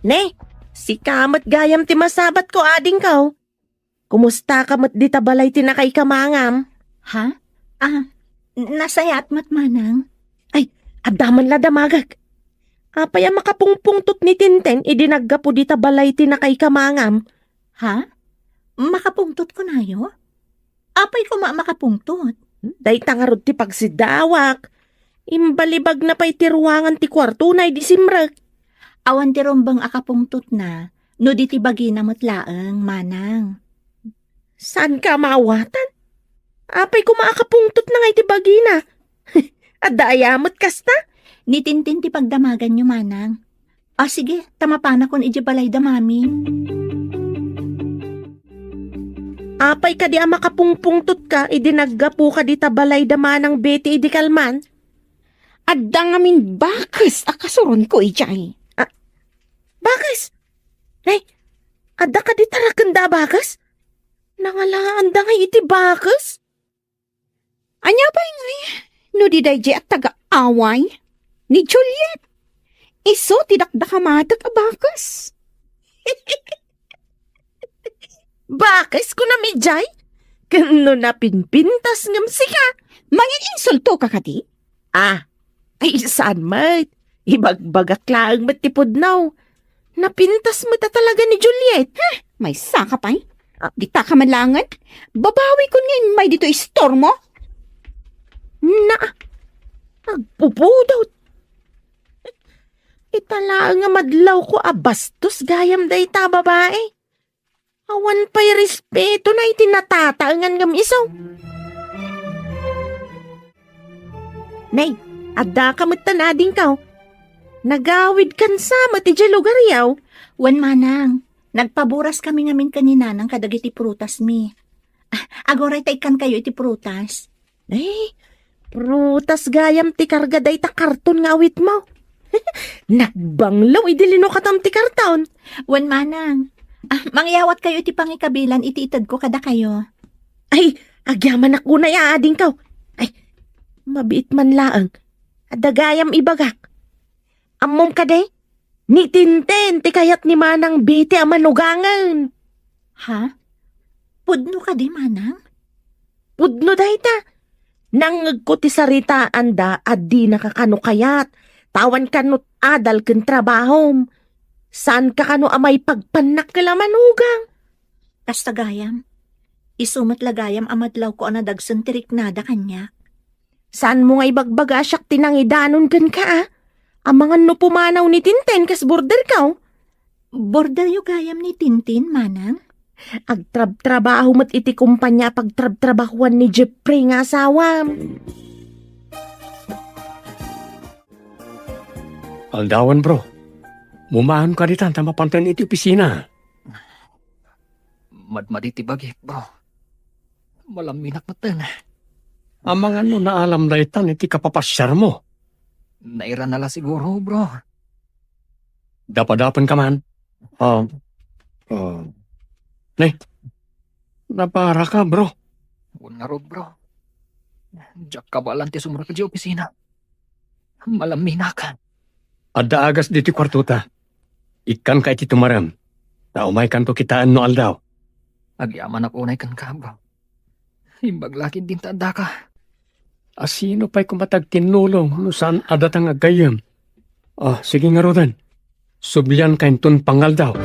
Ne, sika met gayam ti masabatko, adingko. Kumustaka met dita balay ti nakaikamangam? Ha? Ah, nasayaat met, manang. Ay, adda man la damagek. Apay a makapungpungtot ni Tintin idi naggapu dita balay ti nakaikamangam? Ha? Makapungtot kunayo? Apay koma a makapungtot? Dayta ngarud ti pagsidawak. Imbalibagna pay ti ruangan ti kuartona idi simrek. Awan ti rumbeng a kapungtotna no di ti bagina met laeng, manang. Saanka a maawatan? Apay koma a kapungtotna nga iti bagina? Adda aya met kasta? Ni Tintin ti pagdamaganyo, manang. Ah, sige, ta mapanakon idiay balayda, Mami. Apay kadi a makapungpungtotka idi naggapuka dita balayda manang Betty idi kalman? Adda ngamin bakes a kasuronko idiay. Ah, bakes? Nay, adda kadi tarakenda a bakes? Nangalaanda ngay iti bakes? Ania pay ngay no di daydiay a taga-away ni Juliet? Isu ti dakdakamatek a bakes. Bakes, kunam idiay? Ken no napinpintas ngem sika? Mangin-insultoka kadi? Ah, ay, saan met? Ibagbagak laeng met ti pudno. Napintas met a talaga ni Juliet. Heh, maysaka pay. Ah. Dita ka man laengen. Babawikon nga immay ditoy istormo. Na, agpupudot. Ita laeng nga madlawko a bastos gayam dayta a babai. Awan pay respetona iti natataengan ngem isu. Nay, addaka met tan adingko. Nagawidkan sa met idiay lugaryo. Wen, manang, nagpaburas kami ngamin ken ni nanang kadagiti prutasmi. Ah, aguray ta ikkankayo iti prutas. Eh, prutas gayam ti karga dayta karton nga awitmo. Nagbanglo idi linukatam ti karton. Wen, manang. Ah, mangyawatkayo iti pangikabilan iti itedko kadakayo. Ay, agyamanak unay a adingko. Ay, Mabiit man laeng. Adda gayam ibagak. Ammom kadi? Ni Tintin ti kayat ni Manang Betty a manugangen. Ha? Pudno kadi, Manang? Pudno dayta. Nangngegko ti saritaanda a dinaka kano kayat. Awan kano adal ken trabahom. Saanka kano a maipagpannak ken a manugang. Kasta gayam. Isu met la gayam a madlawko a nadagsen ti riknada kaniak. Saanmo nga ibagbaga a siak ti nangidanon kenka, a? Amangan no pumanaw ni Tintin kas borderko. Borderyo gayam ni Tintin, Manang? Agtrabtrabaho met iti kompania a pagtrabtrabahoan ni Jeffrey nga asawam. Aldawan, bro. Mumaon ka ditan ta mapanten iti opisina. Madmadi ti bagik, bro. Malamminak metten. Amangan no naalam daytan iti kapapasiarmo. Nairana la siguro, bro. Dapadapen ka man. Ah, ah. Ne, napara ka, bro. Wen ngarud, bro. Diak kabaelan ti sumrek idiay opisina. Malamminak. Adda agas ditoy kuartota. Ikkanka iti tumarem. Ta umaykanto kitaen no aldaw. Agyamanak unay kenka, bro. Imbag la ketdin ta addaka. A sino pay koma ti agtinnulong no saan a datang aggayyem? Ah, sige ngaruden. Sublianka inton pangaldaw.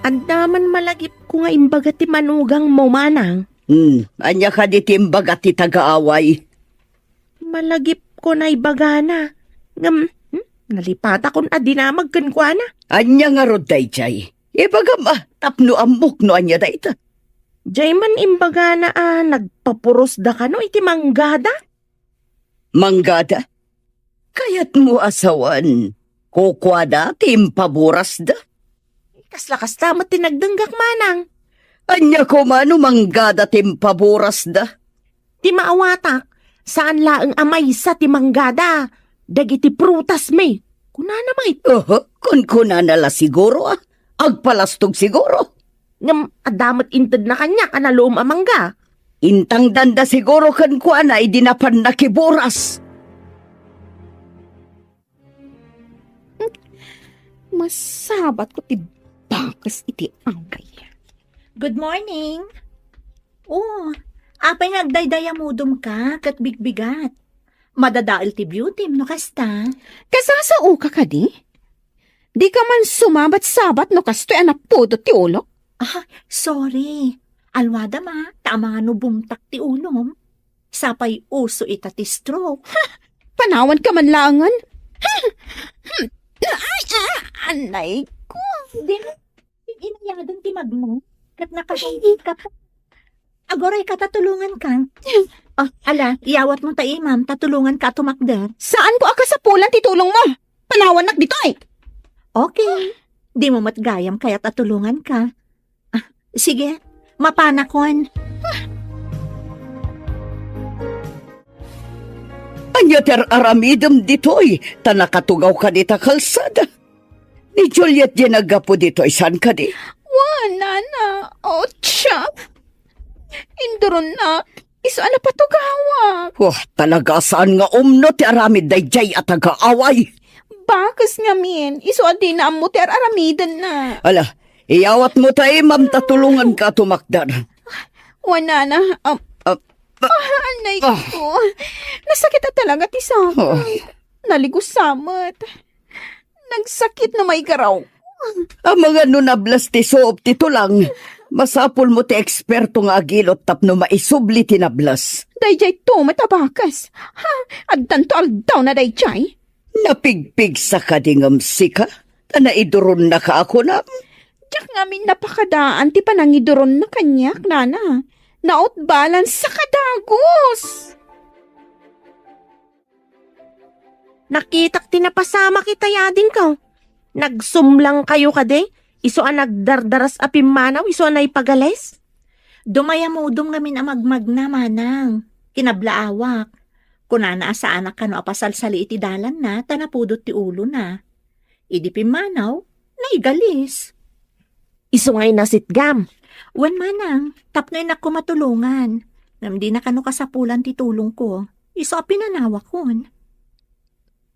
Adda man malagipko nga imbaga ti manugangmo, Manang. Hmm, ania kadi ti imbaga ti tagaaway? Malagipko nga ibagana. Ngem, hmm, nalipatakon a dinamag kenkuana. Ania ngarud daydiay? Ibagam a, tapno ammok no ania dayta. Diay man imbagana a nagpapurosda kano iti manggada? Manggada? Kayatmo a sawen, kukuada ti impaburasda? Kasla kasta met ti nagdenggak, Manang. Ania koma no manggada ti impaburasda? Ti maawatak, saan laeng a maysa ti manggada, dagiti prutasmi. Kunana met. Oho, kunkunana la siguro, ah. Agpalastog siguro. Ngem adda met intedna kaniak a naluom a mangga. Intangdanda siguro kenkuana idi napan nakiburas. Masabatko ti bakes iti away. Good morning. Oh, apay nga agdaydayamudom ka ket bigbigat? Madadael ti beautym no kasta. Kasasaoka kadi? Dika man sumabat-sabat no kastoy a napudot ti ulok? Ah, sorry. Alwadam a, ta amangan no bumtak ti ulom. Sapay uso ita ti stroke. Ha! Panawanka man laengen. Ha! Hmm. Ay, ah, anay ko. Di mo inayadon ti magmo. Ket nakahangit ka pa. Aguray ka, ta tulongan ka. Ah, ala, iyawat mo ta imam, ta tulongan ka a tumakder. Saan ko a kasapulan ti tulong mo? Panawannak ditoy. Okay. Di mo met gayam kayat a tulongan ka. Ah, sige, mapanakon. Ania ti ar-aramidem ditoy, ta nakatugaw ka dita kalsada? Ni Juliet diay naggapu ditoy, saan kadi? Wen, nana. Otsa. Induronnak. Isu a napatugawak. Wah, talaga saan nga umno ti aramid daydiay a tagaaway. Bakes ngamin, isu a dina ammo ti ar-aramidenna. Ala, iyawat mo ta imam ta tulongan ka tumakder. Wen, nana, um, Ah, ah, anay ko. Nasakit a talaga ti sakit. Oh. Naligusa met. Nagsakit no maigaraw. Amangan no nablas ti suop ti tulang, masapul mo ti eksperto nga agilot tapno maisubli ti nablas. Daydiay to met a bakes. Ha? Addanto aldawna daydiay? Napigpigsa kadi ngem sika? Ta naiduronnaka a kunam? Diak ngamin napakadaan ti panangiduronna kaniak, nana. Nautbalansa ka dagus. Nakitak ti napasamak ita yadingko. Nagsumlang kayo kadi? Isu a nagdardaras a pimmanaw, isu a naipagalis? Dumayamudom ngamin a magmagna, manang. Kinablaawak. Kunana a saanak kano a pasalsali iti dalanna, ta napudot ti ulona. Idi pimmanaw, naigalis. Isu nga inasitgam. Wen, manang, tapno innak koma tulongan. Ngem dina kano kasapulan ti tulongko. Isu a pinanawakon.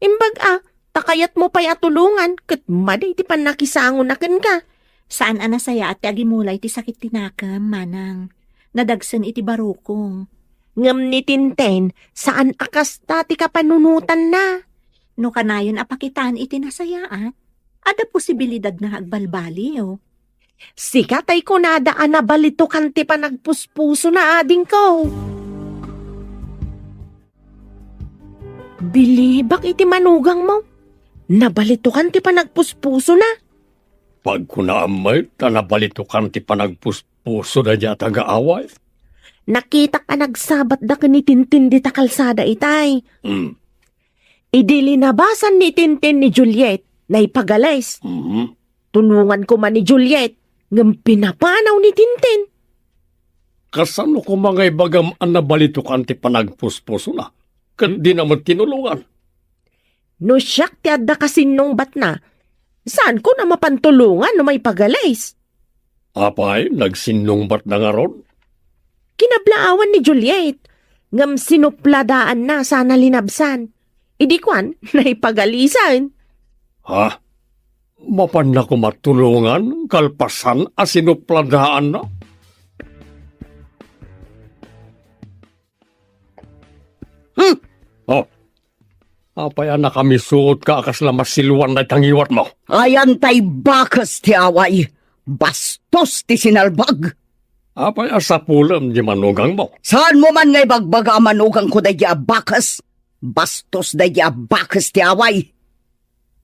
Imbag a, ta kayatmo pay a tulongan, ket madi ti pannakisangona kenka. Saan a nasayaat ti agimulay ti sakit ti nakem, manang. Nadagsen iti barukong. Ngem ni Tintin, saan a kasta ti kapanunotanna. No kanayon a pakitaan iti nasayaat, adda posibilidadna nga agbalbaliw. Sika tay kunada a nabalitukan ti panagpuspusona, adingko. Bilibak iti manugangmo. Nabalitukan ti panagpuspusona. Pagkunaam met ta nabalitukan ti panagpuspuso daydiay a taga-away. Nakitak a nagsabatda ken ni Tintin dita kalsada itay. Hmm. Idi linabasan ni Tintin ni Juliet, naipagalis. Mhm. Tulongan koma ni Juliet, ngem pinapanaw ni Tintin. Kasano koma nga ibagam a nabalitukan ti panagpuspusona? Ket dina met tinulongan. No siak ti adda kasinnungbatna, saanko a mapan tulongan no maipagalis. Apay, nagsinnungbatna ngarud? Kinablaawan ni Juliet, ngem sinupladaanna sana linabsan. Idi kuan, naipagalisan. Ha? Mapanna koma tulongan kalpasan a sinupladaanna? Hmm? Oh. Apay a nakamisuotka a kasla masiluan dayta ngiwatmo? Ayan tay bakes ti away. Bastos ti sinalbag. Apay a sapulem ti manugangmo? Saanmo man nga ibagbaga a manugangko daydiay a bakes? Bastos daydiay a bakes ti away.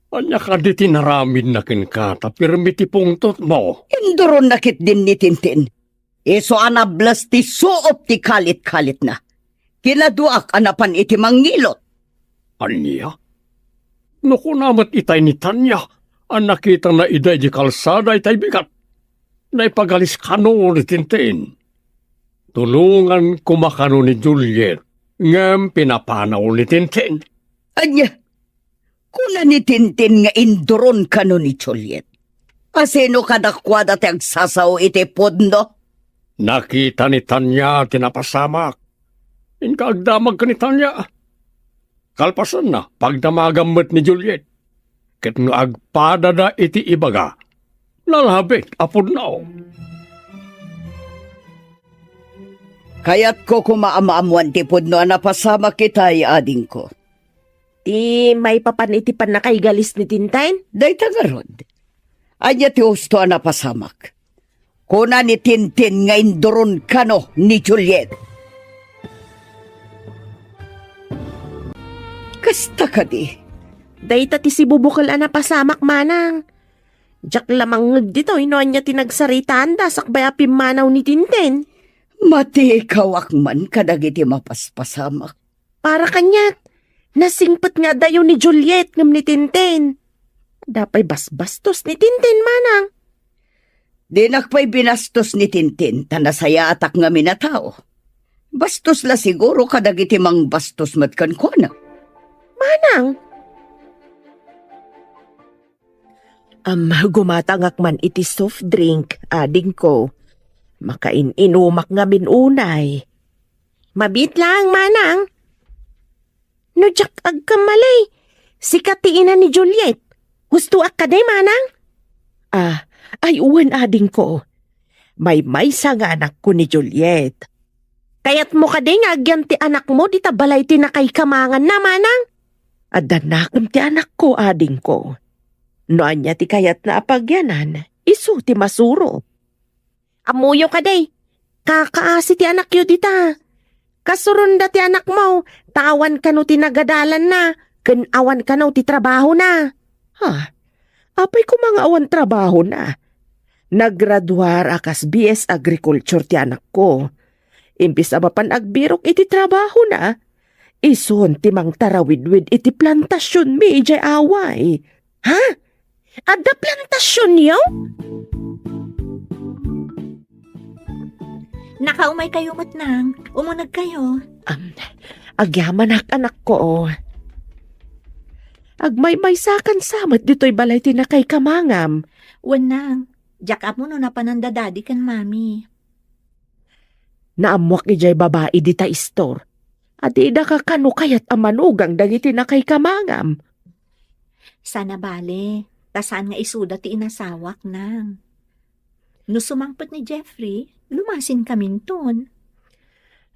Ania kadi ti naramidna kenka ta pirmi ti pungtotmo? Induronna ketdin ni Tintin. Isu a nables ti suop ti kalit-kalitna. Kinaduak a napan iti mangngilot. Ania? No kuna met itay ni Tanya a nakitana idiay kalsada itay bigat, naipagalis kano ni Tintin. Tulongan koma kano ni Juliet, ngem pinapanaw ni Tintin. Ania? Kuna ni Tintin nga induron kano ni Juliet. Asino kadakuada ti agsasao iti pudno? Nakita ni Tanya ti napasamak. Inka agdamag ken ni Tanya. Kalpasanna, pagdamagam met ni Juliet. Ket no agpadada iti ibaga, nalabit a pudno. Kayatko koma a maammoan ti pudno a napasamak itay, adingko. Ti maipapan iti pannakaigalis ni Tintin? Dayta ngarud. Ania ti husto a napasamak? Kuna ni Tintin nga induron kano ni Juliet. Kasta kadi? Dayta ti sibubukel a napasamak, manang. Diak la mangngeg ditoy no ania ti nagsaritaanda sakbay a pimmanaw ni Tintin. Matikawak man kadagiti mapaspasamak. Para kaniak, nasingpet nga adayo ni Juliet ngem ni Tintin. Adda pay basbastos ni Tintin, manang. Dinak pay binastos ni Tintin ta nasayaatak ngamin a tao. Bastos la siguro kadagiti mangbastos met kenkuana. Manang. Am, gumatangak man iti soft drink, adingko. Makain-inumak ngamin unay. Mabiit laeng, manang. No diak agkamali, sika ti ina ni Juliet. Hustoak kadi, manang? Ah, ay wen, adingko. Maymaysa nga anakko ni Juliet. Kayatmo kadi nga agyan ti anakmo dita balay ti nakaikamanganna, manang? Adda nakem ti anakko, adingko. No ania ti kayatna a pagyanan, isu ti masuro. Ammoyo kadi, kakaasi ti anakyo dita. Kasuronda ti anakmo, ta awan kano ti nagadalanna, ken awan kano ti trabahona. Ha? Apay koma nga awan trabahona? Nagraduar a kas B S Agriculture ti anakko. Imbes a mapan agbirok iti trabahona, isun ti mangtarawidwid iti plantasionmi idiay away. Ha? Adda plantasionyo? Nakaumaykayo met, nang. Umunegkayo. Am, agyamanak, anakko. Agmaymaysakan sa met ditoy balay ti nakaikamangam. Wen, nang. Diak ammo no napanan da Daddy ken Mami. Naammoak idiay babai dita istor. Adda ka kano kayat a manugang dagiti nakaikamangam. Sana bale, ta saan nga isuda ti inasawak, nang. No sumangpet ni Jeffrey, lumasinkaminton.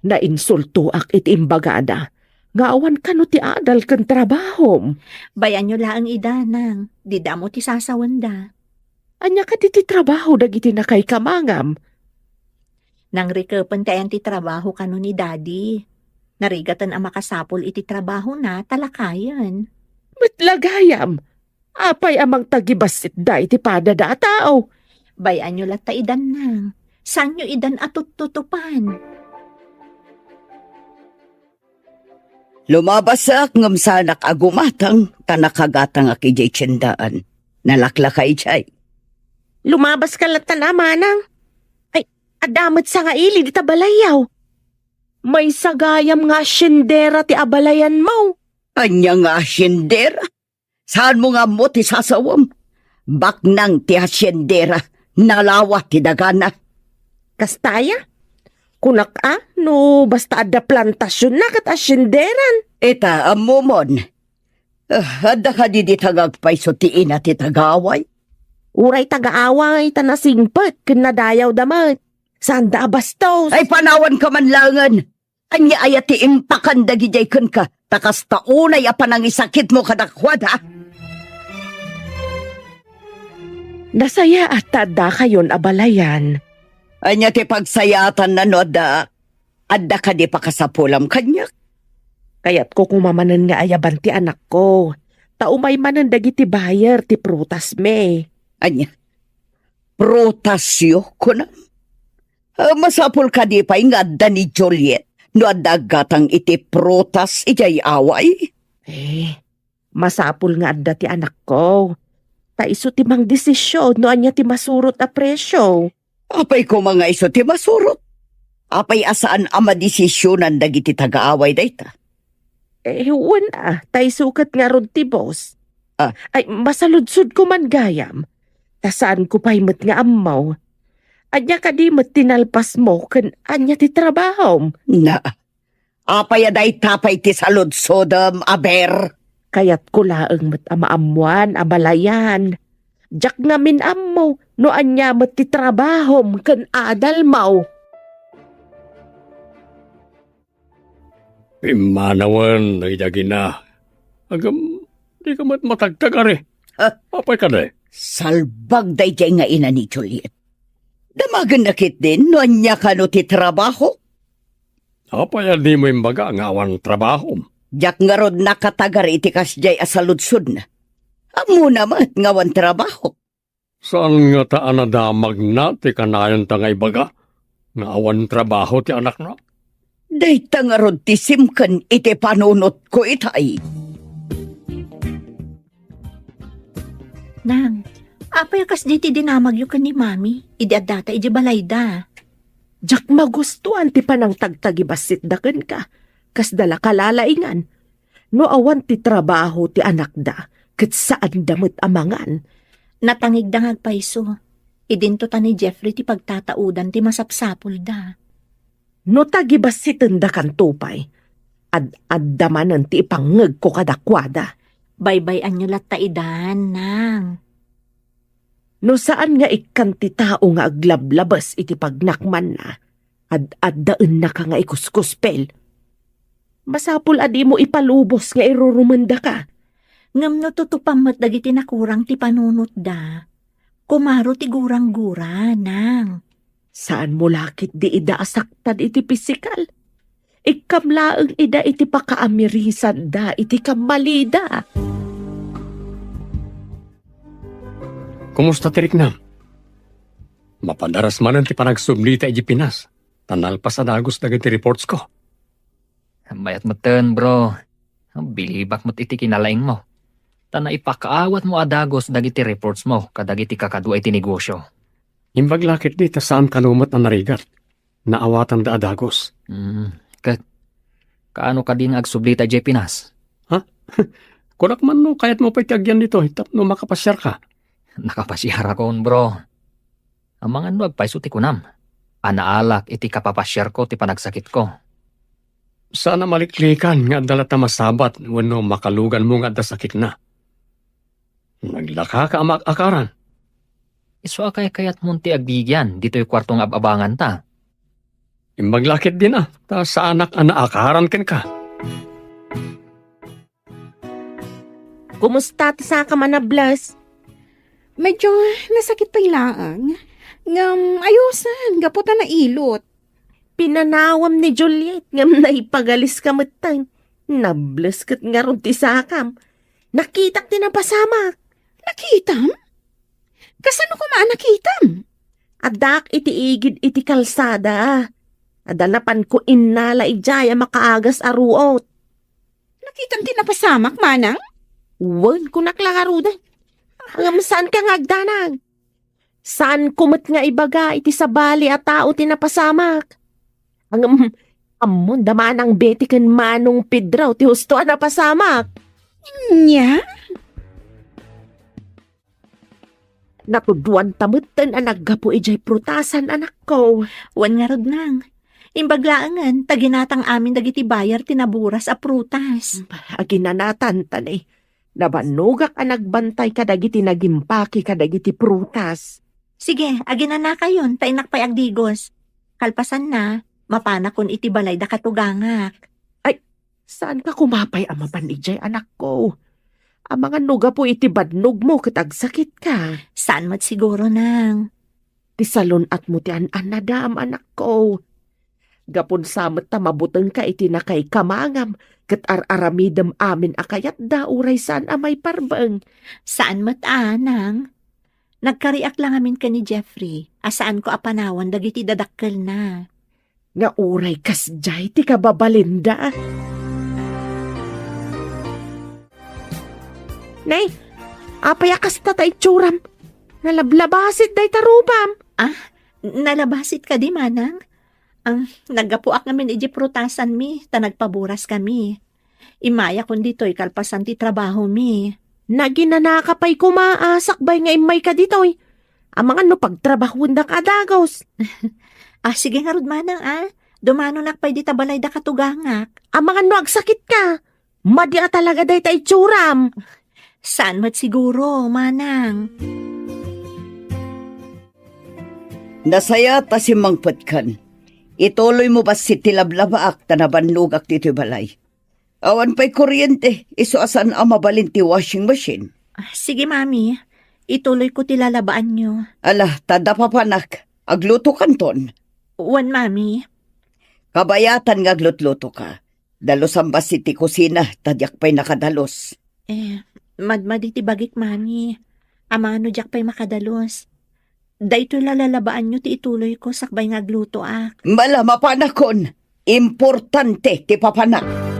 Nainsultoak iti imbagada nga awan kano ti adal ken trabahom. Bayanyo laeng ida, nang. Dida mo ti sasawenda. Ania kadi ti trabaho dagiti nakaikamangam? Nangrikepen ti ayan ti trabaho kano ni Daddy. Narigaten a makasapul iti trabahona ta lakayen. Met la gayam, apay a mangtagibassit da iti padada a tao? Bay-anyo latta idan, nang. Saanyo idan a tuttutupan? Lumabasak ngem saanak a gumatang ta nakagatangak idiay tiendaan. Nalaklaka idiay. Lumabaska latta, manang. Ay, adda met sangaili dita balayyo. Maysa gayam nga asyendera ti abalayanmo. Ania nga asyendera? Saanmo nga ammo ti sasawem? Baknang ti asyendera, nalawa ti dagana. Kasta aya? Kunak a, no basta adda plantasionna ket asyenderan. Ita, ammomon. Ah, adda kadi dita nga agpayso ti ina ti tagaaway? Uray tagaaway, ta nasingpet ken nadayawda met. Saanda a bastos. Ay, panawanka man laengen. Ania aya ti impakan dagidiay kenka, ta kasta unay a panangisakitmo kadakuada? Nasayaat ta addakayon a balayan. Ania ti pagsayaatanna no adda, adda kadi pakasapulam kaniak? Kayatko koma manen nga ayaban ti anakko, ta umay manen dagiti buyer ti prutasmi. Ania? Prutasyo, kunam? Ah, masapul kadi pay nga adda ni Juliet no adda aggatang iti prutas idiay away? Eh, masapul nga adda ti anakko. Ta isu ti mangdesisyon no ania ti masurot a presyo. Apay koma nga isu ti masurot? Apay a saan a madesisionan dagiti tagaaway dayta? Eh, wen a, ta isu ket ngarud ti boss. Ah. Ay, masaludsodko man gayam. Ta saanko pay met nga ammo. Ania kadi met ti nalpasmo ken ania ti trabahom? Na, apay a dayta pay ti saludsodem, aber? Kayatko laeng met a maammoan a balayan. Diak ngamin ammo no ania met ti trabahom ken adalmo. Pimmanawen, Dagina. Agam, dika met matagtagari. Ah. Apay kadi? Salbag daydiay nga ina ni Juliet. Damagenna ketdin no ania kano ti trabaho. Apay a dimo imbaga nga awan trabahom? Diak ngarud nakatagar iti kasdiay a saludsodna. Ammona met nga awan trabaho. Saan ngata a nadamagna ti kanayonta nga ibaga nga awan trabaho ti anakna? Dayta ngarud ti simken iti panunotko itay. Nang, apay a kasdi ti dinamagyo ken ni Mami idi addata idiay balayda? Diak magustuan ti panangtagtagibassitda kenka. Kasda la kalalaingan. No awan ti trabaho ti anakda, ket saanda met a mangan. Natangigda nga agpayso. Idinto ta ni Jeffrey ti pagtataudan ti masapsapulda. No tagibassitendakanto pay, ad-adda manen ti ipangngegko kadakuada. Baybay-anyo latta idan, nang. No saan nga ikkan ti tao nga aglablabes iti pagnakmanna, ad-addaennaka nga ikuskuspel. Masapul a dimo ipalubos nga irurumendaka. Ngem no tutupam met dagiti nakurang ti panunotda, kumaro ti gurang-gura, nang. Saanmo la ketdi ida a saktan iti pisikal. Ikkam laeng ida iti pakaamirisanda iti kammalida. Kumusta ti riknam? Mapadaras manen ti panagsublita idiay Pinas, ta nalpas a dagus dagiti reportsko. Mayat metten, bro. Bilibak met iti kinalaingmo. Ta naipakaawatmo a dagus dagiti reportsmo kadagiti kakadua iti negosyo. Imbag la ketdi ta saan kano met a narigat. Naawatanda a dagus. Mm, ket, kaano kadi nga agsublita idiay Pinas? Ha? Kunak man no kayatmo pay ti agyan ditoy tapno makapasiarka. Nakapasiarakon, bro. Amangan no agpayso ti kunam. a naalak iti kapapasiarko ti panagsakitko. Saan a maliklikan nga adda latta masabat wenno makaluganmo nga adda sakitna. Naglakaka a maak-akaran. Isu a kaykayatmon ti aggigian ditoy kuarto nga ab-abanganta. Imbag la ketdin a, ta saanak a naakaran kenka. Kumusta ti sakam a nables? Medyo nasakit pay laeng. Ngem ayosen, gapu ta nailot. Pinanawam ni Juliet ngem naipagaliska metten. Nables ket ngarud ti sakam. Nakitak ti napasamak. Nakitam? Kasano koma a nakitam? Addaak iti igid iti kalsada. Adda napanko innala idiay a makaagas a ruot. Nakitam ti napasamak, manang? Wen, kunak la ngaruden. Ngem saanka nga agdanag. Saanko met nga ibaga iti sabali a tao ti napasamak. Ngem, ammon da Manang Betty ken Manong Pedro ti husto a napasamak. Nya? Natudwan ta metten a naggapu idiay prutasan, anakko. Wen ngarud, nang. Imbag laengen, ta ginatang amin dagiti buyer ti naburas a prutas. Aginanatan ta ni. Nabannogak a nagbantay kadagiti nagimpake kadagiti prutas. Sige, aginanakayon, ta innak pay agdigos. Kalpasanna, mapanakon iti balay da katugangak. Ay, saanka koma pay a mapan idiay, anakko? Amangan no gapu iti badnogmo ket agsakitka. Saan met siguro, nang. Ti salun-atmo ti an-annadam, anakko. Gapun sa met ta mabutengka iti nakaikamangam, ket ar-aramidem amin a kayatda uray saan a maiparbeng. Saan met a, nang. Nagkariak la ngamin ken ni Jeffrey, a saanko a panawan dagiti dadakkelna. Nga uray kasdiay ti kababalinda. Nay, apay a kasta ta itsuram? Nalablabasit dayta rupam. Ah, nalabasit kadi, manang? Ang naggapuak ngamin iti prutasanmi, ta nagpaburaskami. Immayakon ditoy kalpasan ti trabahomi. Naginanaka pay koma a sakbay nga immayka ditoy. Amangan no pagtrabahuendak a dagus. Ah, sige ngarud, manang, a. Dumanonak pay dita balay da katugangak. Amangan no agsakitka. Madi a talaga dayta itsuram. Saan met siguro, manang. Nasayaat a simmangpetkan. Ituloymo bassit ti lablabaak ta nabannogak ditoy balay. Awan pay kuryente, isu a saan a mabalin ti washing machine. Ah, sige, Mami. Ituloyko ti lalabaanyo. Ala, ta adda papanak. Aglutokanton. Wen, Mami. Kabayatan nga aglutlutoka. Dalusan bassit ti kusina, ta diak pay nakadalus. Eh, madmadi ti bagik, Mami. Amangan no diak pay makadalus. Daytoy la lalabaanyo ti ituloyko sakbay nga aglutoak. Ala, mapanakon. Importante ti papanak.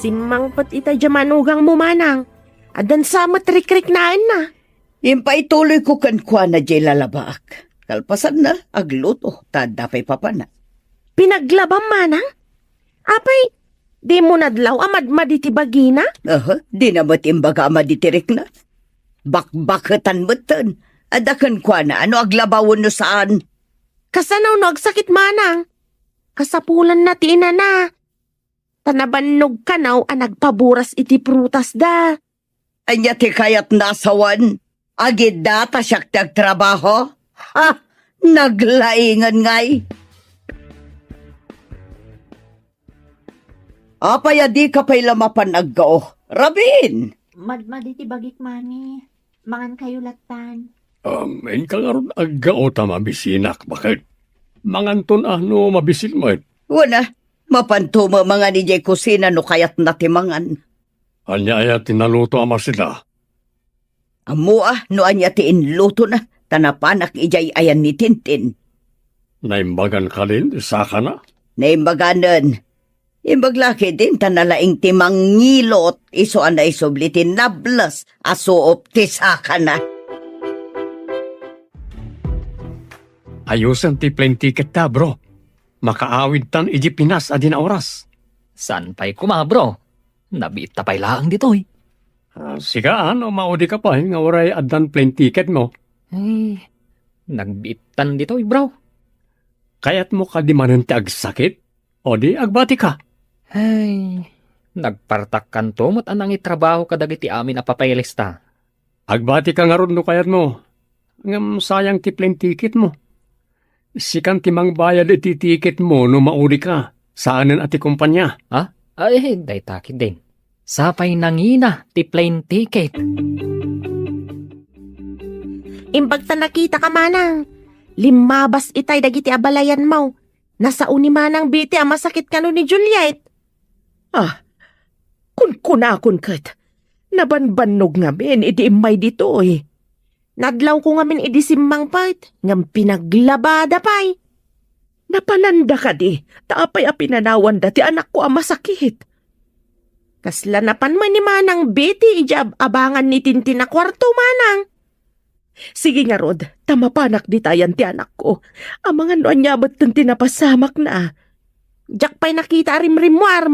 Simmangpet ita diay manugangmo, manang. Addan sa met rikriknaenna. Impaituloyko kenkuana diay lalabaak. Kalpasanna, agluto, ta adda pay papanak. Pinaglabam, manang? Apay, dimo nadlaw a madmadi ti bagina? Aha, dina met imbaga a madi ti rikna. Bakbaketan metten. Adda kenkuana, ano aglaba wenno saan? Kasano no agsakit, manang? Kasapulanna ti inana. Ta nabannog kano a nagpaburas iti prutasda. Ania ti kayatna a sawen? Agidda ta siak ti agtrabaho? Ha? Naglaingen ngay? Apay a dika pay la mapan aggao? Rabin! Madmadi ti bagik, Mami. Mangankayo lattan. Um, inka ngarud aggao ta mabisinak, baket? Manganton a no mabisin met. Wen a, mapanto met mangan idiay kusina no kayatna ti mangan. Ania aya ti naluto a masida? Ammo a no ania ti inlutona, ta napanak idiay ayan ni Tintin. Naimbagan kalin ti sakana? Naimbaganen. Imbag la ketdin ta nalaing ti mangilot isu a naisubli ti nables a suop ti sakana. Ayosen ti plane ticket ta, bro. Makaawidtan idiay Pinas a dina oras. Saan pay koma, bro? Nabiitta pay laeng ditoy. Ah, sika, ano, maudika pay nga uray addan plane ticket mo? Eh, Nagbiittan ditoy, bro. Kayatmo kadi manen ti agsakit? O di, agbatika. Ay, nagpartakkanto met a nangitrabaho kadagiti amin a papeles ta. Agbatika ngarud no kayatmo. Ngem sayang ti plane ticket mo. Sikan ti mangbayad iti ticket mo no mauli ka. Saanen a ti kumpanya. Ha? Ay, dayta ketdin. Sapay nangina ti plane ticket. Imbag ta nakitaka, manang. Limmabas itay dagiti abalayanmo. Nasao ni Manang Betty a masakit kano ni Juliet. Ah, kunkunakon ket, nabanbannog ngamin idi immay ditoy. Nadlawko ngamin idi simmangpet, ngem pinaglabada pay. Napananda kadi, ta apay a pinanawanda ti anakko a masakit? Kasla napan met ni Manang Betty idi ab-abangan ni Tintin a kuarto, manang. Sige ngarud, ta mapanak ditayan ti anakko. Amangan no ania metten ti napasamakna. Diak pay nakita a rimrimmuar,